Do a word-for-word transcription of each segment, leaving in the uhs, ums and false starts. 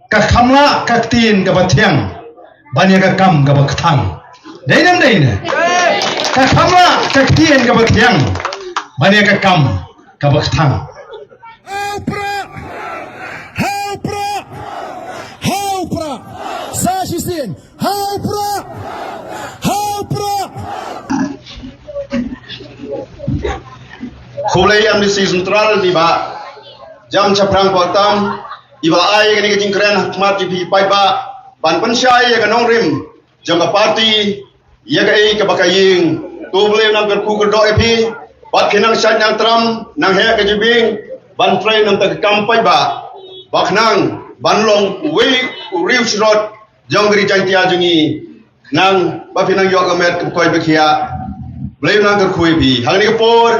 Ka kham lah ka ktien kaba thiang ban ïa ka kam kaba kthang. Dei ne em dei ne? Ka kham lah ka ktien kaba thiang ban ïa ka kam kaba kthang. Ha u Prah! Ha u Prah! Ha u Prah! Sa shisien! Ha u Prah! Ha u Prah! Khublei M D C Central, i Bah Jam Shaphrang Pohtam, i ba la ai kane ka jingkren ha khmat jong phi paidbah ban pynshai ïa ka nongrim jong ka party, ïa kaei kaba ka ïeng. To U Blei un nang kyrkhu kyrdoh ïa phi, bad phin nang shait nang tram, nang heh ka jingbieng, ban trei na ka bynta ka kam paidbah, ba khnang ban long uwei u riew shitrhem jong ka Ri Jaiñtia jong ngi, khnang ba phin nang ïoh ka met ka bkoi bakhiah. U Blei un nang kyrkhu ïa phi. Ha kane ka por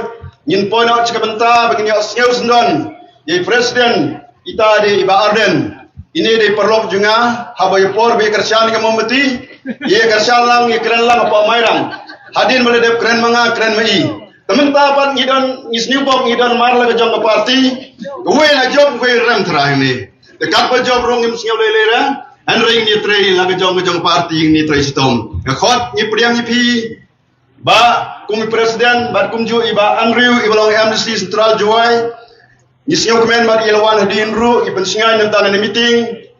ngin poi noh sha ka bynta ba ngin ïohsngew syndon ïa i President, ita dei i Bah Ardent. Ine dei paralok jong nga, haba ïa por ba ïa kyrshan ka mombati, ïa kyrshan lang, ïa kren lang hapoh Mairang. Hadien ba la dep kren ma nga, kren ma i. Te mynta pat ngi don, ngi sniewbok, ngi don mar la ka jong ka party. Kawei la jop, kawei rem trai ni. Te katba jop ruh ngim sngew lei lei re. Hynrei ngi trei la ka jong ka jong party, ngi trei shitom. Ka khot ngi pdiang ïa phi, Bah, kum i President, bad kumjuh i Bah Andrew, i ba long M D C Central Jowai. Ngi sngewkmen bad i la wan hadien ruh, i pynshngaiñ na ka bynta kane ka meeting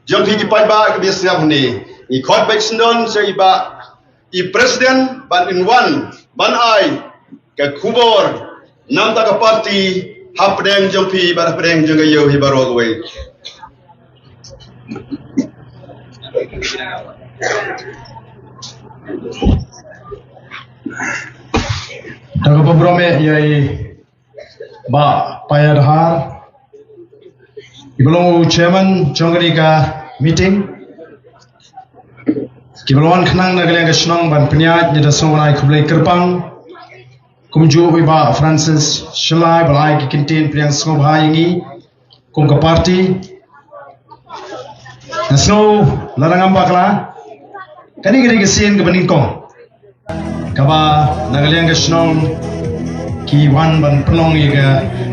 jong phi ki paidbah kiba ïa sngap hangne. Ngi khot beit syndon sha i Bah, i President, ban in wan ban ai ka khubor na ka bynta ka party hapdeng jong phi bad hapdeng jong ka ïew hi baroh kawei. Da kaba burom eh ïa i Bah Paya Dhar, i ba long u chairman jong kane ka meeting, ki ba la wan khnang na ka liang ka shnong ban pynïaid, ngi da sngewbha ai khublei kyrpang. Kumjuh i Bah Francis Shylla, ba la ai ki kyntien pdiang sngewbha ïa ngi kum ka party. Nga sngew lada ngam bakla, kane ka dei ka sien kaba nyngkong kaba na ka liang ka shnong ki wan ban pynlong ïa ka,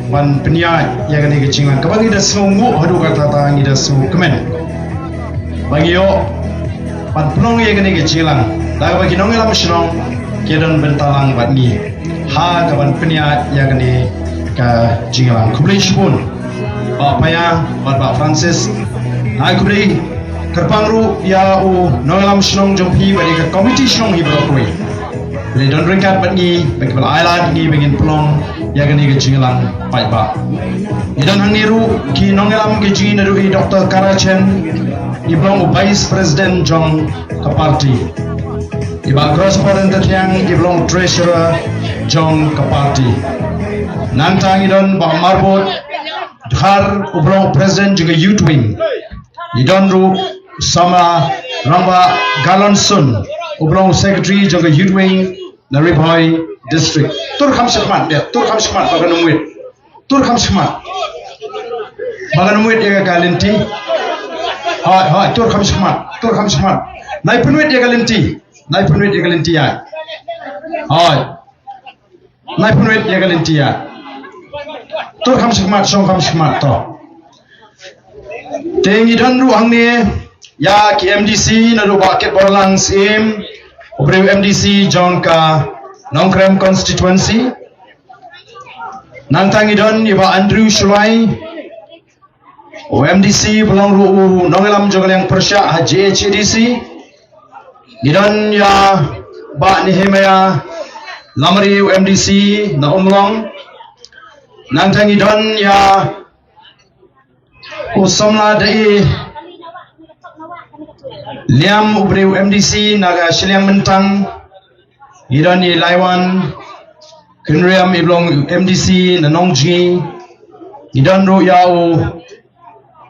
ban pynïaid ïa kane ka jingïalang kaba ngi da sngewnguh haduh katta katta, ngi da sngewkmen ba ngi ïoh ban pynlong ïa kane ka jingïalang da kaba ki nongïalam shnong ki don bynta lang bad ngi ha kaban pynïaid ïa kane ka jingïalang. Khublei shibun Bah Paya bad Bah Francis. Nga ai khublei kyrpang ruh ïa u nongïalam shnong jong phi bad ïa ka komiti shnong hi baroh kawei. Phi la don ryngkat bad ngi, ba ki ba la ai lad ngi ba ngin pynlong ïa kane ka jingïalang paidbah. Ngi don hangne ruh ki nongïalam ki jong ngi, naduh i Doctor Kara Chen, i ba long u Vice President jong ka party. I Bah Crossbaren Tathiang, i ba long u Treasurer jong ka party. Nangta ngi don Bah Marbud Dhar, u ba long u President jong ka Youth Wing. Ngi don ruh samla Rangbah Galon Sun, u ba long u Secretary jong ka Youth Wing na Ri Bhoi District. Tur kham shakhmat, dep, tur kham shakhmat, ba kan ym wit. Tur kham shakhmat. Ba kan ym wit ïa ka lynti. Hoi, hoi, tur kham shakhmat, tur kham shakhmat. Nai pynwit ïa ka lynti. Nai pynwit ïa ka lynti ïa. Hoi. Nai pynwit ïa ka lynti ïa. Tur kham shakhmat, shong kham shakhmat to. Te ngi don ruh hangne ïa ki M D C, naduh Bah Kitborlang Syiem, u briew M D C jong ka Nongkrem constituency. Nangta ngi don ïa Bah Andrew Shullai, u M D C ba long ruh u nongïalam jong ka liang pyrshah ha J H A D C. Ngi don ïa Bah Nehemiah Lamare, u M D C na Umlong. Nangta ngi don ïa u samla Dei Liam, u briew M D C na ka Shilliang Myntang. Ngi don ïa i Laiwan Kynriam, i ba long M D C na Nongjngi. Ngi don ruh ïa u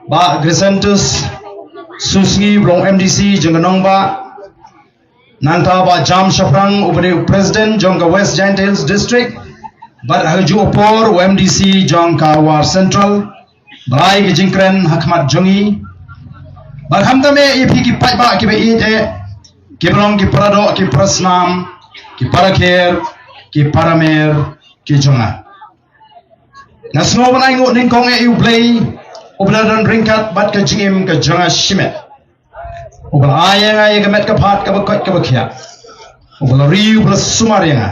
Bah Crescentus Susngi, i ba long M D C jong ka Nongbah. Nangta Bah Jam Shaphrang, u ba dei u President jong ka West Jaintia Hills District. Bad ha kajuh ka por u M D C jong ka War Central. Ba la ai ka jingkren ha khmat jong ngi. Bad khamtam eh ïa phi ki paidbah kiba ïeit eh, kiba long ki paradoh, ki parasnam, ki parakher, ki paramer ki jong nga. Nga sngew ban ai nguh nyngkong eh ïa U Blei Uba la don ryngkat bad ka jingim ka jong nga shimet. Uba la ai ïa nga ïa ka met ka phad kaba koit kaba khiah. Uba la ri, uba la sumar ïa nga.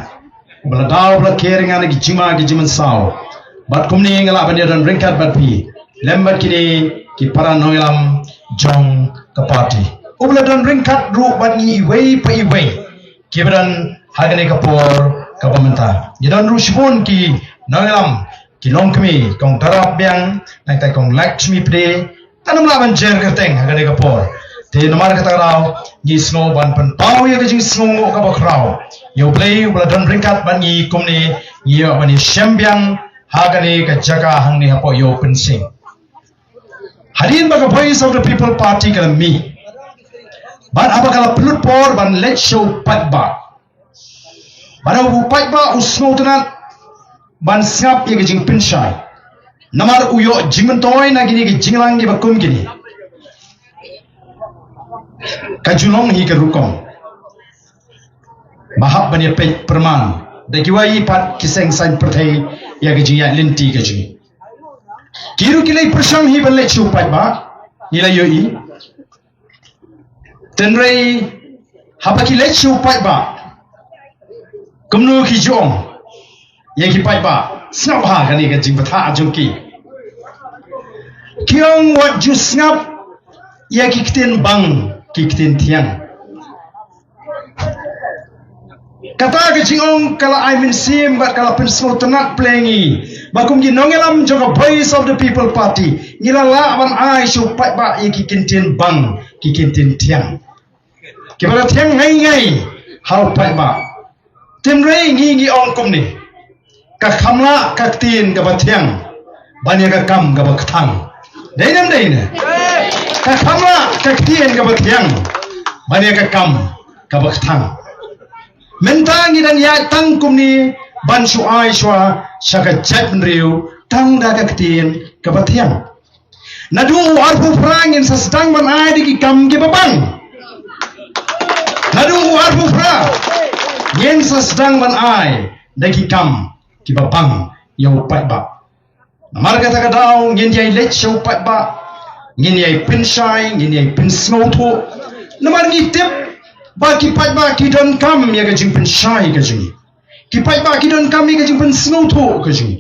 Uba la daw, uba la ker ïa nga na ki jingma ki jingmynsaw. Bad kumne nga lah ban ïa don ryngkat bad phi lem bad kine ki para nongïalam jong ka party. Uba la don ryngkat ruh bad ngi iwei pa iwei kiba don ha kane ka por kaba mynta. Ngi don ruh shibun ki nongïalam, ki longkmie, kong Darap Biang, nangta kong Lakshmi Pde, kan ym lah ban jer kyrteng ha kane ka por. Te namar kata ka daw ngi sngew ban pynpaw ïa ka jingsngewnguh kaba khraw ïa U Blei uba la don ryngkat bad ngi kumne, ngi ïoh ban ïashem biang ha kane ka jaka hangne hapoh Ïew Pynsing. Hadien ba ka Voice of the People Party ka la mih bad haba ka la pynlut por ban leit sha u paidbah, bad haba u paidbah u sngewtynnat ban sngap ïa ka jingpynshai, namar u ïoh jingmyntoi na kine ki jingïalang kiba kum kine, ka ju long hi ka rukom ba hap ban ïa peit pyrman da kiwei pat ki seng saiñ pyrthei ïa ka jingïaid lynti ka jong ngi. Ki ruh ki la ïa pyrshang hi ban leit sha u paidbah, ngi la ïohi. Tynrai haba ki leit sha u paidbah, kumno ki ju ong ïa ki paidbah? Sngap ha kane ka jingbthah jong ki. Ki ong wat ju sngap ïa ki ktien bang, ki ktien thiang. Kata ka jingong ka la ai mynsiem bad ka la pynsngewtynnat pyrshah ïa ngi ba kum ki nongïalam jong ka Voice of the People Party ngi la lah ban ai sha u paidbah ïa ki ktien bang, ki ktien thiang kiba la thiang ngai ngai ha u paidbah. Tynrai ngi ngi ong kumne: ka kham lah ka ktien kaba thiang ban ïa ka kam kaba kthang. Dei ne ym dei ne? Ka kham lah ka ktien kaba thiang ban ïa ka kam kaba kthang. Mynta ngi dang ïaid tang kumne ban shu ai shuwa sha ka jaitbynriew tang da ka ktien kaba thiang. Naduh u arphew phra ngin sa sdang ban ai da ki kam kiba bang. Naduh u arphew phra ngin sa sdang ban ai da ki kam kiba bang ïa u paidbah. Namar kata ka daw ngin ïai leit sha u paidbah, ngin ïai pynshai, ngin ïai pynsngewthuh. Namar ngi tip ba ki paidbah ki donkam ïa ka jingpynshai ka jong ngi. Ki paidbah ki donkam ïa ka jingpynsngewthuh ka jong ngi.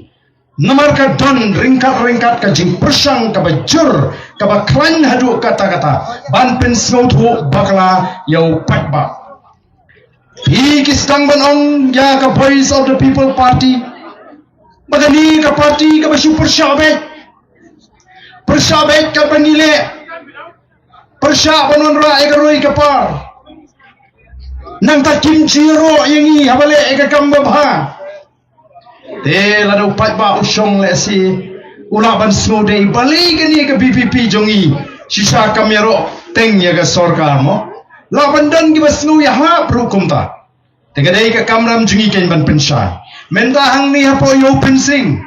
Namar ka don ryngkat ryngkat ka jingpyrshang kaba jur, kaba khlaiñ haduh katta katta ban pynsngewthuh bakla ïa u paidbah. Phi ki sdang ban ong ïa ka Voice of the People Party ba kane ka party kaba shu pyrshah beit. Pyrshah beit kaba ngi leh. Pyrshah ban wanrah ïa ka roi ka par. Nangta kim ju ïaroh ïa ngi haba leh ïa ka kam babha. Te lada u paidbah u shong lehse u lah ban sngew dei balei kane ka VPP jong ngi shisha kam ïaroh teng ïa ka sorkar mo. Lah ban don kiba sngew ïahap ruh kumta. Te ka dei ka kamram jong ngi kein ban pynshai. Mynta hangne hapoh Ïew Pynsing,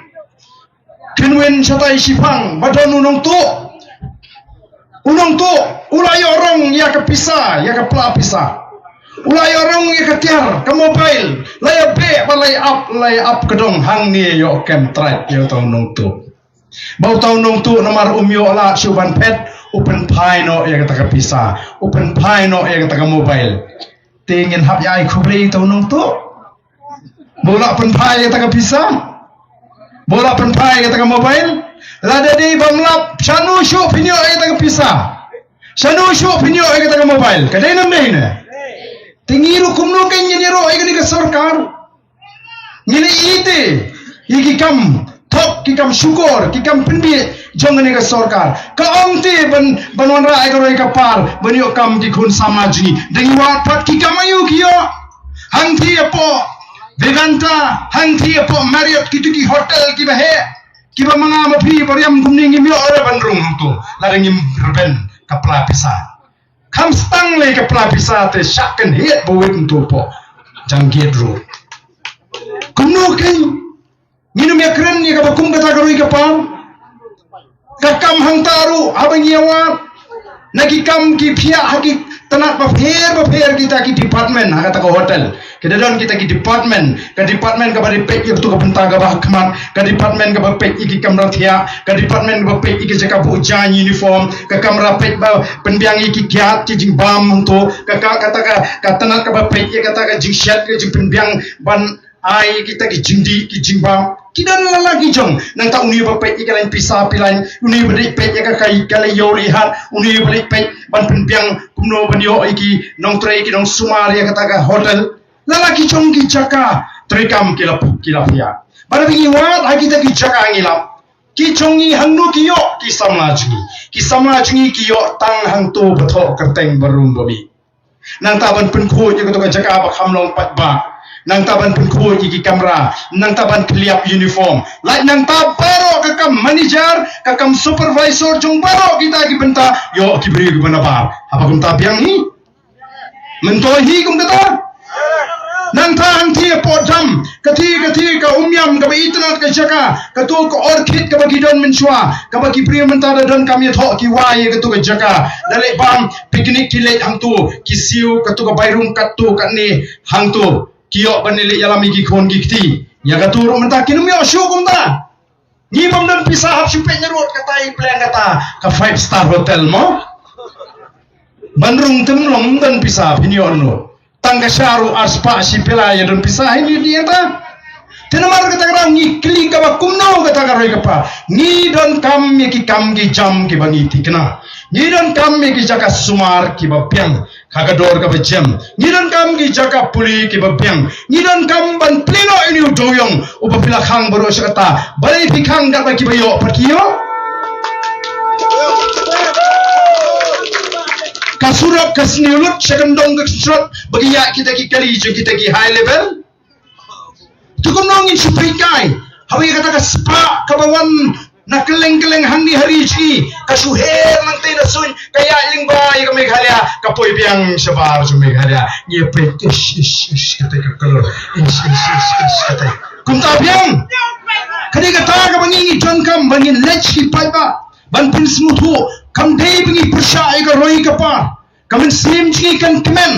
kynwin shatai shiphang ba don u nongtuh. U nongtuh u la ïoh rong ïa ka pisa, ïa ka pla pisa. U la ïoh rong ïa ka tiar, ka mobile, la ïa beh ba la ïa ap, la ïa ap ka dong. Hangne ïoh kem trai ïa uta u nongtuh. Ba uta u nongtuh namar um ïoh lad shuh ban phet, u pynphai noh ïa kata ka pisa, u pynphai noh ïa kata ka mobile. Te ngin hap ïa ai khublei ïa uta u nongtuh ba u la pynphai ïa kata ka pisa, ba u la pynphai ïa kata ka mobile. Lada dei bym lap, shano shuh phin ïoh ïa kata ka pisa? Shano shuh phin ïoh ïa kata ka mobile? Ka dei ne ym dei ne? Te ngi ruh kumno kein ngin ïaroh ïa kane ka sorkar? Ngi la ïeit te ïa ki kam thok, ki kam shukor, ki kam pynbiej jong kane ka sorkar. Ka ong te ban, ban wanrah ïa ka roi ka par ban ïoh kam ki khun samla jong ngi. Da ngi wad pat ki kam aïu ki ïoh? Hangtei hapoh Vivanta, hangtei hapoh Marriott, kito ki hotel kiba heh, kiba ma nga ma phi ba riam kumne ngim ïoh re ban rung hangto lada ngim rben ka pla pisa. Kham stang lei ka pla pisa te shah kynhied ba wit ntu poh jang gate ruh. Kumno kein ngin ym ïakren ïa kaba kum kata ka roi ka par? Ka kam hangta ruh haba ngi ïa wad na ki kam ki phiah ha ki tnat bapher bapher kita ki department ha kata ka hotel. Ki da don kita ki department, ka department kaba dei peit ïa katu ka bynta kaba ha khmat, ka department kaba peit ïa ki kamra thiah, ka department kaba peit ïa ki jaka buh jaiñ uniform, ka kamra peit ba pynbiang ïa ki kiad ki jingbam hangto, ka, ka, kata ka, ka tnat kaba peit ïa kata ka jingshet ka jingpynbiang ban ai kita ki jingdih ki jingbam. Ki don la la ki jong. Nangta une ba peit ïa ka lain pisa pilain, une ba dei peit ïa ka kai ka la ïoh lihat, une ba dei peit ban pynbiang kumno ban ïoh ïa ki nongtrei ki nongsumar ïa kata ka hotel. La la ki jong ki jaka treikam ki la, ki la pia. Bad haba ngi wad ha kita ki jaka ngi lap, ki jong ngi hangno ki ïoh? Ki samla jong ngi. Ki samla jong ngi ki ïoh tang hangto ba thoh kyrteng barum ba mih. Nangta ban pynkhuid ïa katu ka jaka ba kham long paidbah. Nangta ban pynkhuid ïa ki kamra. Nangta ban kylliap uniform. Lait nangta baroh ka kam manager, ka kam supervisor jong baroh kita ki bynta ïoh ki briew kiba nabar. Haba kumta biang hi. Myntoi hi kum kata. Nangta hangthie hapoh dam, kathie kathie ka Umiam kaba itynnad ka jaka, kato ka orchid kaba ki don mynshuwa, kaba ki briew mynta da donkam ïathoh ki wai ïa kato ka jaka. Da leit bam picnic ki leit hangto, ki siew kato ka bai rung katto katne hangto. Ki ïoh ban leit ïalam ïa ki khun ki kti. Ïa kato ruh mynta kin ym ïoh shuh kumta. Ngi bym don pisa hap shu peit na rud kata i pleng kata ka five star hotel mo. Ban rung tim long don pisa phin ïoh no. Tang ka sha ruh ar spah shi pela ïa don pisa hi ni ni ta. Te namar kata ka daw ngi kylli kaba kumno kata ka roi ka par. Ngi donkam ïa ki kam ki jam kiba ngi thikna. Ngi donkam ïa ki jaka sumar kiba biang. Ha ka dor kaba jem. Ngi donkam ki jaka pule kiba biang. Ngi donkam ban plie noh ïa une u dewiong uba phi la khang baroh shi katta. Balei phi khang katba kiba ïoh pat ki ïoh? Ka surok ka sniew lut sha kyndong ka kynstrot ba ki ïaid kita ki kali jong kita ki high level. Te kumno ngin shu peit kai haba ïa kata ka spah kaba wan na kylleng kylleng hangne ha ri jong ngi, ka shu her nangtei na suiñ, ka ïaid lyngba ïa ka Meghalaya, ka poi biang shabar jong Meghalaya. Ngi peit, ish ish ish, kata ka kalor, ish ish ish ish, kata. Kumta biang. Ka dei kata kaba ngi ngi donkam ba ngin leit sha ki paidbah ban pynsngewthuh. Kam dei ba ngi pyrshah ïa ka roi ka par. Ka mynsiem jong ngi kan kmen.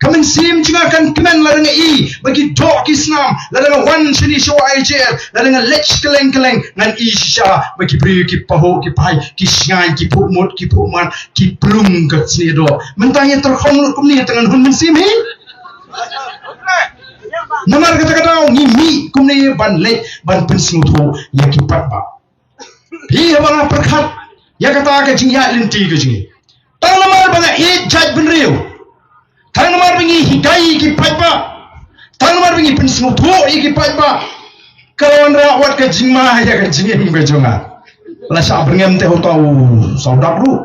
Ka mynsiem jong nga kan kmen lada nga i ba ki doh ki snam, lada nga wan shane sha Y J L, lada nga leit kylleng kylleng, ngan i shisha ba ki briew ki pahuh ki phai, ki shngaiñ, ki phuh mut ki phuh mat, ki plung ka snieh doh. Mynta ïa tyrkhong lut kumne te ngan hun mynsiem hi. Namar kata ka daw ngi mih kumne ban leit ban pynsngewthuh ïa ki paidbah. Phi haba nga pyrkhat ïa kata ka jingïaid lynti ka jong ngi. Tang namar ba nga ïeit jait bynriew. Tang namar ba ngi hikai ïa ki paidbah. Tang namar ba ngi pynsngewthuh ïa ki paidbah. Ka la wanrah wat ka jingma ïa ka jingim ka jong nga. La shah byrngem te uta u sawdap ruh.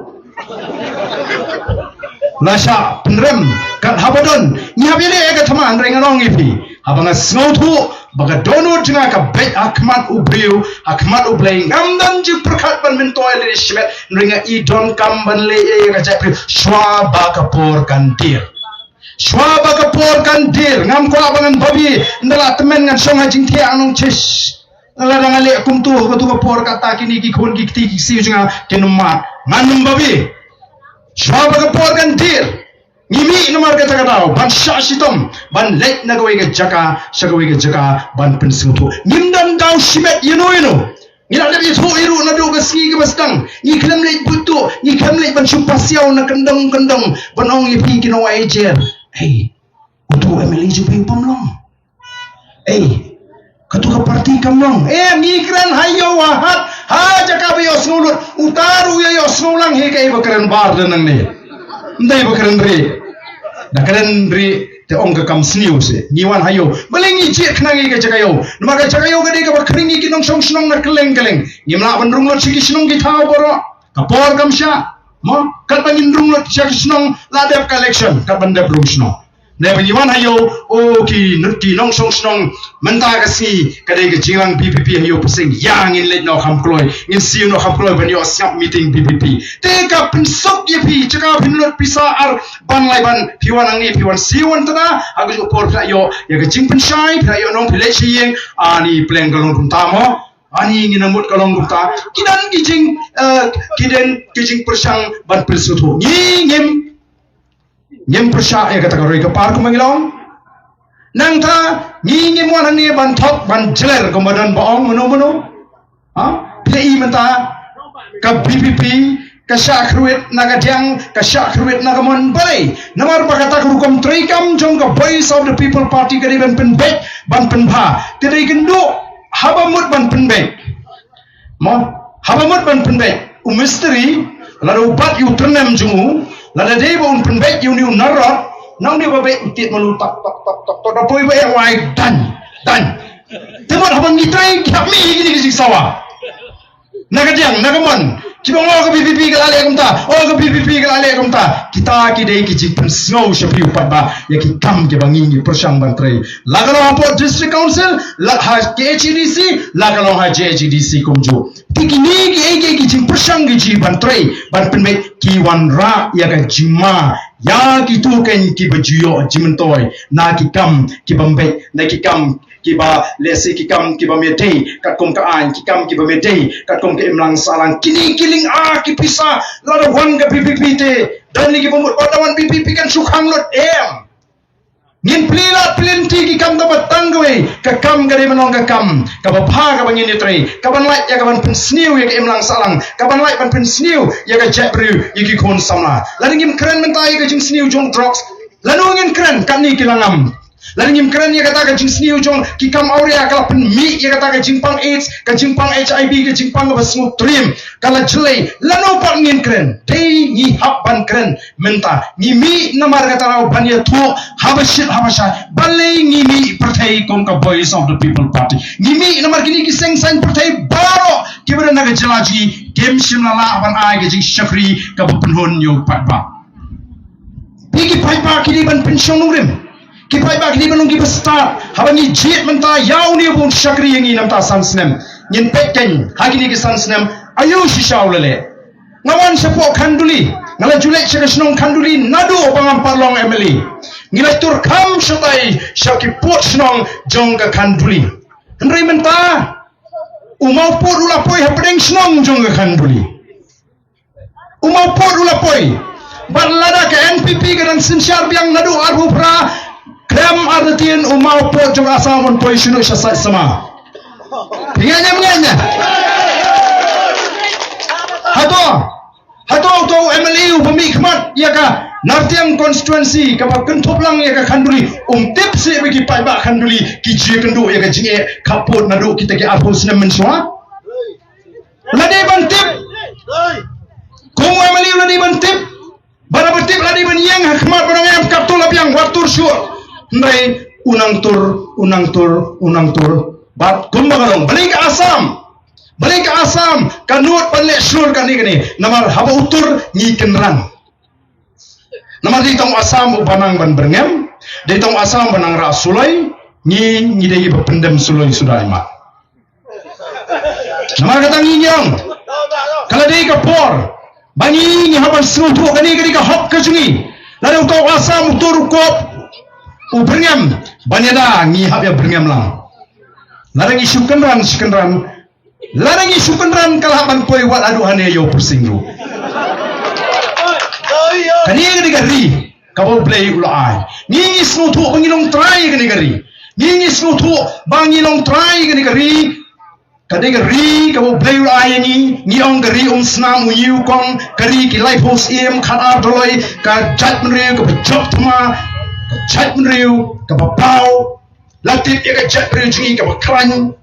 La shah pynrem kat haba don. Ngi hap ïaleh ïa ka thma hynrei ngan ong ïa phi. Haba nga sngewthuh ba ka dohnud jong nga ka beit ha khmat u briew, ha khmat U Blei, ngam don jingpyrkhat ban myntoi lane shimet, hynrei nga i donkam ban leh ïa ka jaitbynriew shuwa ba ka por kan dier. Shuwa ba ka por kan dier, ngam kwah ba ngan babe, ynda la tymmen ngan shong ha jingthiah ngan ong shish. Lada nga leh kumto ha kato ka por kata kine ki khun ki kti ki ksiew jong nga kin ym mad. Ngan ym babe. Shuwa ba ka por kan dier. Ngi mih namar kata ka daw ban shah shitom ban leit na kawei ka jaka sha kawei ka jaka ban pynsngewthuh. Ngim don daw shimet ïano ïano. Ngi la dep ïathuh ïa ruh naduh ka sngi kaba sdang. Ngi khlem leit buit tuh, ngi khlem leit ban shu pasiaw na kyndong kyndong ban ong ïa phi ki nong Y J L. Hei, uto u M L A jong phi u pom long. Ei, katu ka party kam long. Eh, ngi kren ha ïew ha hat, ha jaka ba ïohsngew lut. Uta ruh u ïa ïohsngew lang hi kaei ba kren bar da nangne. Ym dei ba kren rieh. Da kren rieh te ong ka kam sniew seh. Ngi wan ha ïew. Balei ngi jied khnang ïa ka jaka ïew? Namar ka jaka ïew ka dei kaba khring ïa ki nongshong shnong na kylleng kylleng. Ngim lah ban rung lut sha ki shnong ki thaw baroh. Ka por kam shah. Mo, katba ngin rung lut sha ki shnong la dep ka election, katba dep rung shnong. Neba ngi wan ha ïew, o ki, ki nongshong shnong, mynta ka sngi ka dei ka jingïalang V P P ha ïew Pasing. Ïa ngin leit noh kham kloi, ngin siew noh kham kloi ban ïoh sngap meeting V P P. Te ka pynsuk ïa phi, jaka phin lut pisa ar ban lai ban, phi wan hangne, phi wan siew wan tna, ha kajuh por phi la ïoh ïa ka jingpynshai, phi la ïoh nong, phi leit sha ïing. Ani pleng ka long kumta mo. Ani ngi na mut ka long kumta. Ki don ki jing, eh, ki don ki jingpyrshang ban pynsngewthuh. Ngi ngim Ngim pyrshah ïa kata ka roi ka par kumba ngi long. Nangta ngi ngim wan hangne ban thok ban jler kumba don ba ong mano mano. Ha? Phi i mynta ka B P P ka shah khrwit na ka diang, ka shah khrwit na ka mon, balei? Namar ba kata ka rukom treikam jong ka Voice of the People Party ka dei ban pynbeit, ban pynbha. Te dei kynduh haba mut ban pynbeit. Mo, haba mut ban pynbeit, u mistri, lada u bat ïa u tyrnem jong u, lada dei ba un pynbeit ïa une u narod, nang ne ba beit u tied malu tak tak tak tak tak, da poi ba ïa wai dan dan. Te mut haba ngi trei ki hap mih ïa kine ki jingsawa. Na ka diang, na ka mon, kiba ong o ka B P P ka la leh kumta, o ka B P P ka la leh kumta. Kita ki dei ki jingpynsngew sha phi u paidbah ïa ki kam kiba ngi ngi pyrshang ban trei. La ka long hapoh District Council, la ha K H A D C, la ka long ha J H A D C kumjuh. Te kine kiei kiei ki jingpyrshang ki jingban trei ban pynbeit ki wanrah ïa ka jingma ïa kito kein kiba ju ïoh jingmyntoi na ki kam kiba mbeit, na ki kam kiba lehse ki kam kiba ym dei katkum ka aiñ, ki kam kiba ym dei katkum ka imlang sahlang. Kine ki lynga ki pisa, lada wan ka B P P te, don ne kiba mut ba da wan B P P kan shu khang lut, em. Ngin plie lad plie lynti ki kam, tang ba tang kawei ka kam ka dei ban long ka kam kaba bha kaba ngin ïatrei, kaban lait ïa kaban pynsniew ïa ka imlang sahlang, kaban lait ban pynsniew ïa ka jaitbynriew, ïa ki khun samla. Lada ngim kren mynta ïa ka jingsniew jong drugs, lano ngin kren katne ki la ngam? Lada ngim kren ïa kata ka jingsniew jong ki kam awria ka la pynmih ïa kata ka jingpang AIDS, ka jingpang H I V, ka jingpang kaba sngewtriem, ka la jlei, lano pat ngin kren? Dei ngi hap ban kren mynta. Ngi mih namar kata ruh ban ïathuh haba shit haba shai balei ngi mih pyrthei kum ka Voice of the People Party. Ngi mih namar kine ki seng saiñ pyrthei baroh kiba don na ka jylla jong ngi kim shym la lah ban ai ka jingshakri kaba pynhun ïa u paidbah. Phi, ki paidbah ki dei ban pynshong nongrim. Ki paidbah ki dei ban long kiba stad. Haba ngi jied mynta ïa une uba un shakri ïa ngi na bynta san snem, ngin peit kein ha kine ki san snem aïu shisha u la leh. Nga wan shapoh Khanduli, nga la ju leit sha ka shnong Khanduli naduh ba ngam pat long M L A. Ngi la tur kham shatai sha ki pud shnong jong ka Khanduli. Hynrei mynta u mawpud u la poi hapdeng shnong jong ka Khanduli. U mawpud u la poi. Bad lada ka N P P ka dang synshar biang naduh arphew phra, khlem artatien u mawpud jong Assam un poi shuh sha sait samla. Phi ngeit ne ym ngeit ne? Hato, hato uto u M L A uba mih khmat ïa ka Nartiang constituency kaba kynthup lang ïa ka Khanduli, um tip seh ba ki paidbah Khanduli ki ju ïakynduh ïa ka jingeh khappud naduh kita ki arphew snem mynshuwa? La dei ban tip. Kum u M L A la dei ban tip. Bad haba tip la dei ban ïeng ha khmat ba dang em, katto la biang, wat tur shuh. Hynrei u nang tur, u nang tur, u nang tur. Bad kumba ka long, balei ka Assam? Balei ka Assam ka nud ban leh shlur kane kane? Namar haba u tur ngi kynran. Namar dei tang u Assam uba nang ban byrngem, dei tang u Assam uba nang rah suloi, ngi, ngi dei ba pyndem suloi suda i mat. Namar kata ngi ong, ka la dei ka por ba ngi, ngi hap ban sngewthuh, kane ka dei ka hok ka jong ngi. Lada uto u Assam u tur u kop u byrngem, ban ïada ngi hap ïa byrngem lang. Lada ngi shu kynran, shu kynran, lada ngi shu kynran ka lah ban poi wat haduh hangne ïa u Pyrshing ruh. Kane ka dei ka ri kaba U Blei u la ai. Ngi, ngi sngewthuh ba ngi long trai ïa kane ka ri. Ngi, ngi sngewthuh ba ngi long trai ïa kane ka ri. Ka dei ka ri kaba U Blei u la ai ïa ngi. Ngi ong ka ri umsnam, u ñiuh u kong, ka ri ki laiphew syiem, khatar doloi, ka jaitbynriew kaba jop thma, ka jaitbynriew kaba paw. La tip ïa ka jaitbynriew jong ngi kaba khlaiñ.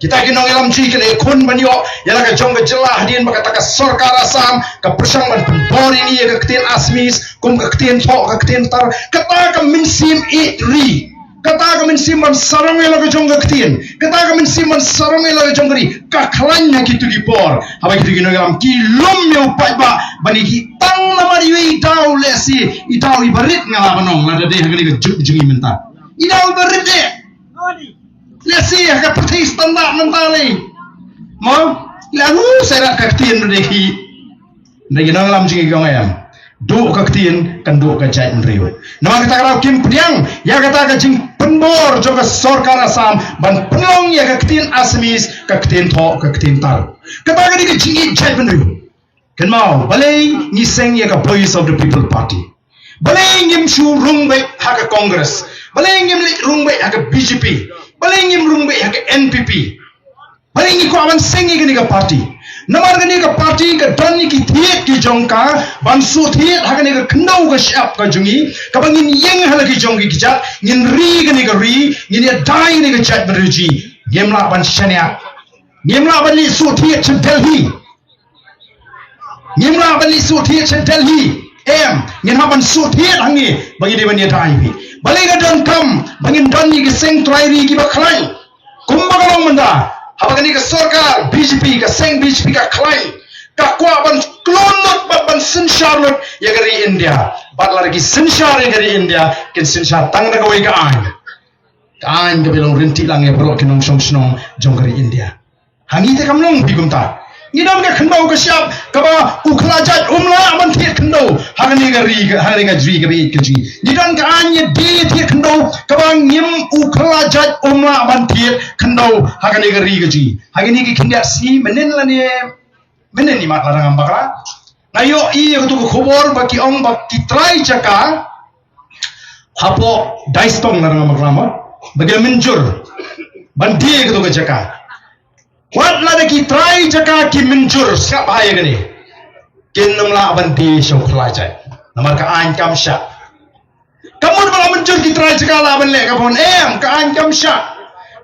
Kita ki nongïalam jong ngi ki la ïakhun ban ïoh ïa la ka jong ka jylla hadien ba kata ka sorkar Assam ka pyrshang ban pynbor ïa ngi ïa ka ktien Assamese kum ka ktien thoh, ka ktien tar. Kata ka mynsiem ïeit ri, kata ka mynsiem ban sarong ïa la ka jong ka ktien, kata ka mynsiem ban sarong ïa la ka jong ka ri, ka khlaiñ ha kito ki por. Haba kito ki nongïalam ki lum ïa u paidbah ban ïa ki tang namar iwei i daw, lehse i daw iba rit, nga lah ban ong, lada dei ha kane ka juk jong ngi mynta. I daw iba rit eh. Lehse ha ka pyrthei standard mynta lei. Mo, la ngu sairat ka ktien ruh de ki. Nda ki nongïalam jong ngi ki ong em, duh ka ktien kan duh ka jaitbynriew. Namar kata ka daw kim pdiang ïa kata ka jingpynbor jong ka sorkar Assam ban pynlong ïa ka ktien Assamese ka ktien thoh, ka ktien tar. Kata ka dei ka jingïeit jaitbynriew. Kynmaw, balei ngi seng ïa ka Voice of the People Party? Balei ngim shu rung beit ha ka Congress? Balei ngim leit rung beit ha ka B J P? Balei ngim rung beit ha ka N P P? Balei ngi kwah ban seng ïa kane ka party? Namar kane ka party ka don ïa ki thied ki jong ka ban shu thied ha kane ka khyndew ka shyiap ka jong ngi, kaba ngin ïeng ha la ki jong ki kjat, ngin ri kane ka ri, ngin ïadei kane ka jaitbynriew jong ngi. Ngim lah ban shaniah. Ngim lah ban leit shu thied sha Delhi. Ngim lah ban leit shu thied sha Delhi. Em, ngin hap ban shu thied hangne ba ngin dei ban ïadei beit. Balei ka donkam ba ngin don ïa ki seng trai ri kiba khlaiñ? Kumba ka long mynta, haba kane ka sorkar B J P, ka seng B J P ka khlaiñ, ka kwah ban kloi lut bad ban synshar lut ïa ka ri India. Bad lada ki synshar ïa ka ri India, kin synshar tang da kawei ka aiñ. Ka aiñ kaba long rynti lang ïa baroh ki nongshong shnong jong ka ri India. Ha ngi te kam long phi kumta. Ngi don ka khyndew ka shyiap kaba u khlajait um lah ban thied khyndew ha kane ka ri, ha kane ka ri kaba ïeit ka jong ngi. Ngi don ka aiñ ïadei thied khyndew kaba ngim, u khlajait um lah ban thied khyndew ha kane ka ri ka jong ngi. Ha kine ki khyndiat sngi mynnin lane mynnin i mat lada ngam bakla, nga ïohi ïa katu ka khubor ba ki ong ba ki trai jaka hapoh Daistong lada ngam bakla mo, ba ki la mynjur ban die katu ka jaka. Wat lada ki trai jaka ki mynjur, sngap bha ïa kane, kin ym lah ban die sha u khlajait. Namar ka aiñ kam shah. Ka mut ba la mynjur ki trai jaka lah ban leh ka bun, em, ka aiñ kam shah.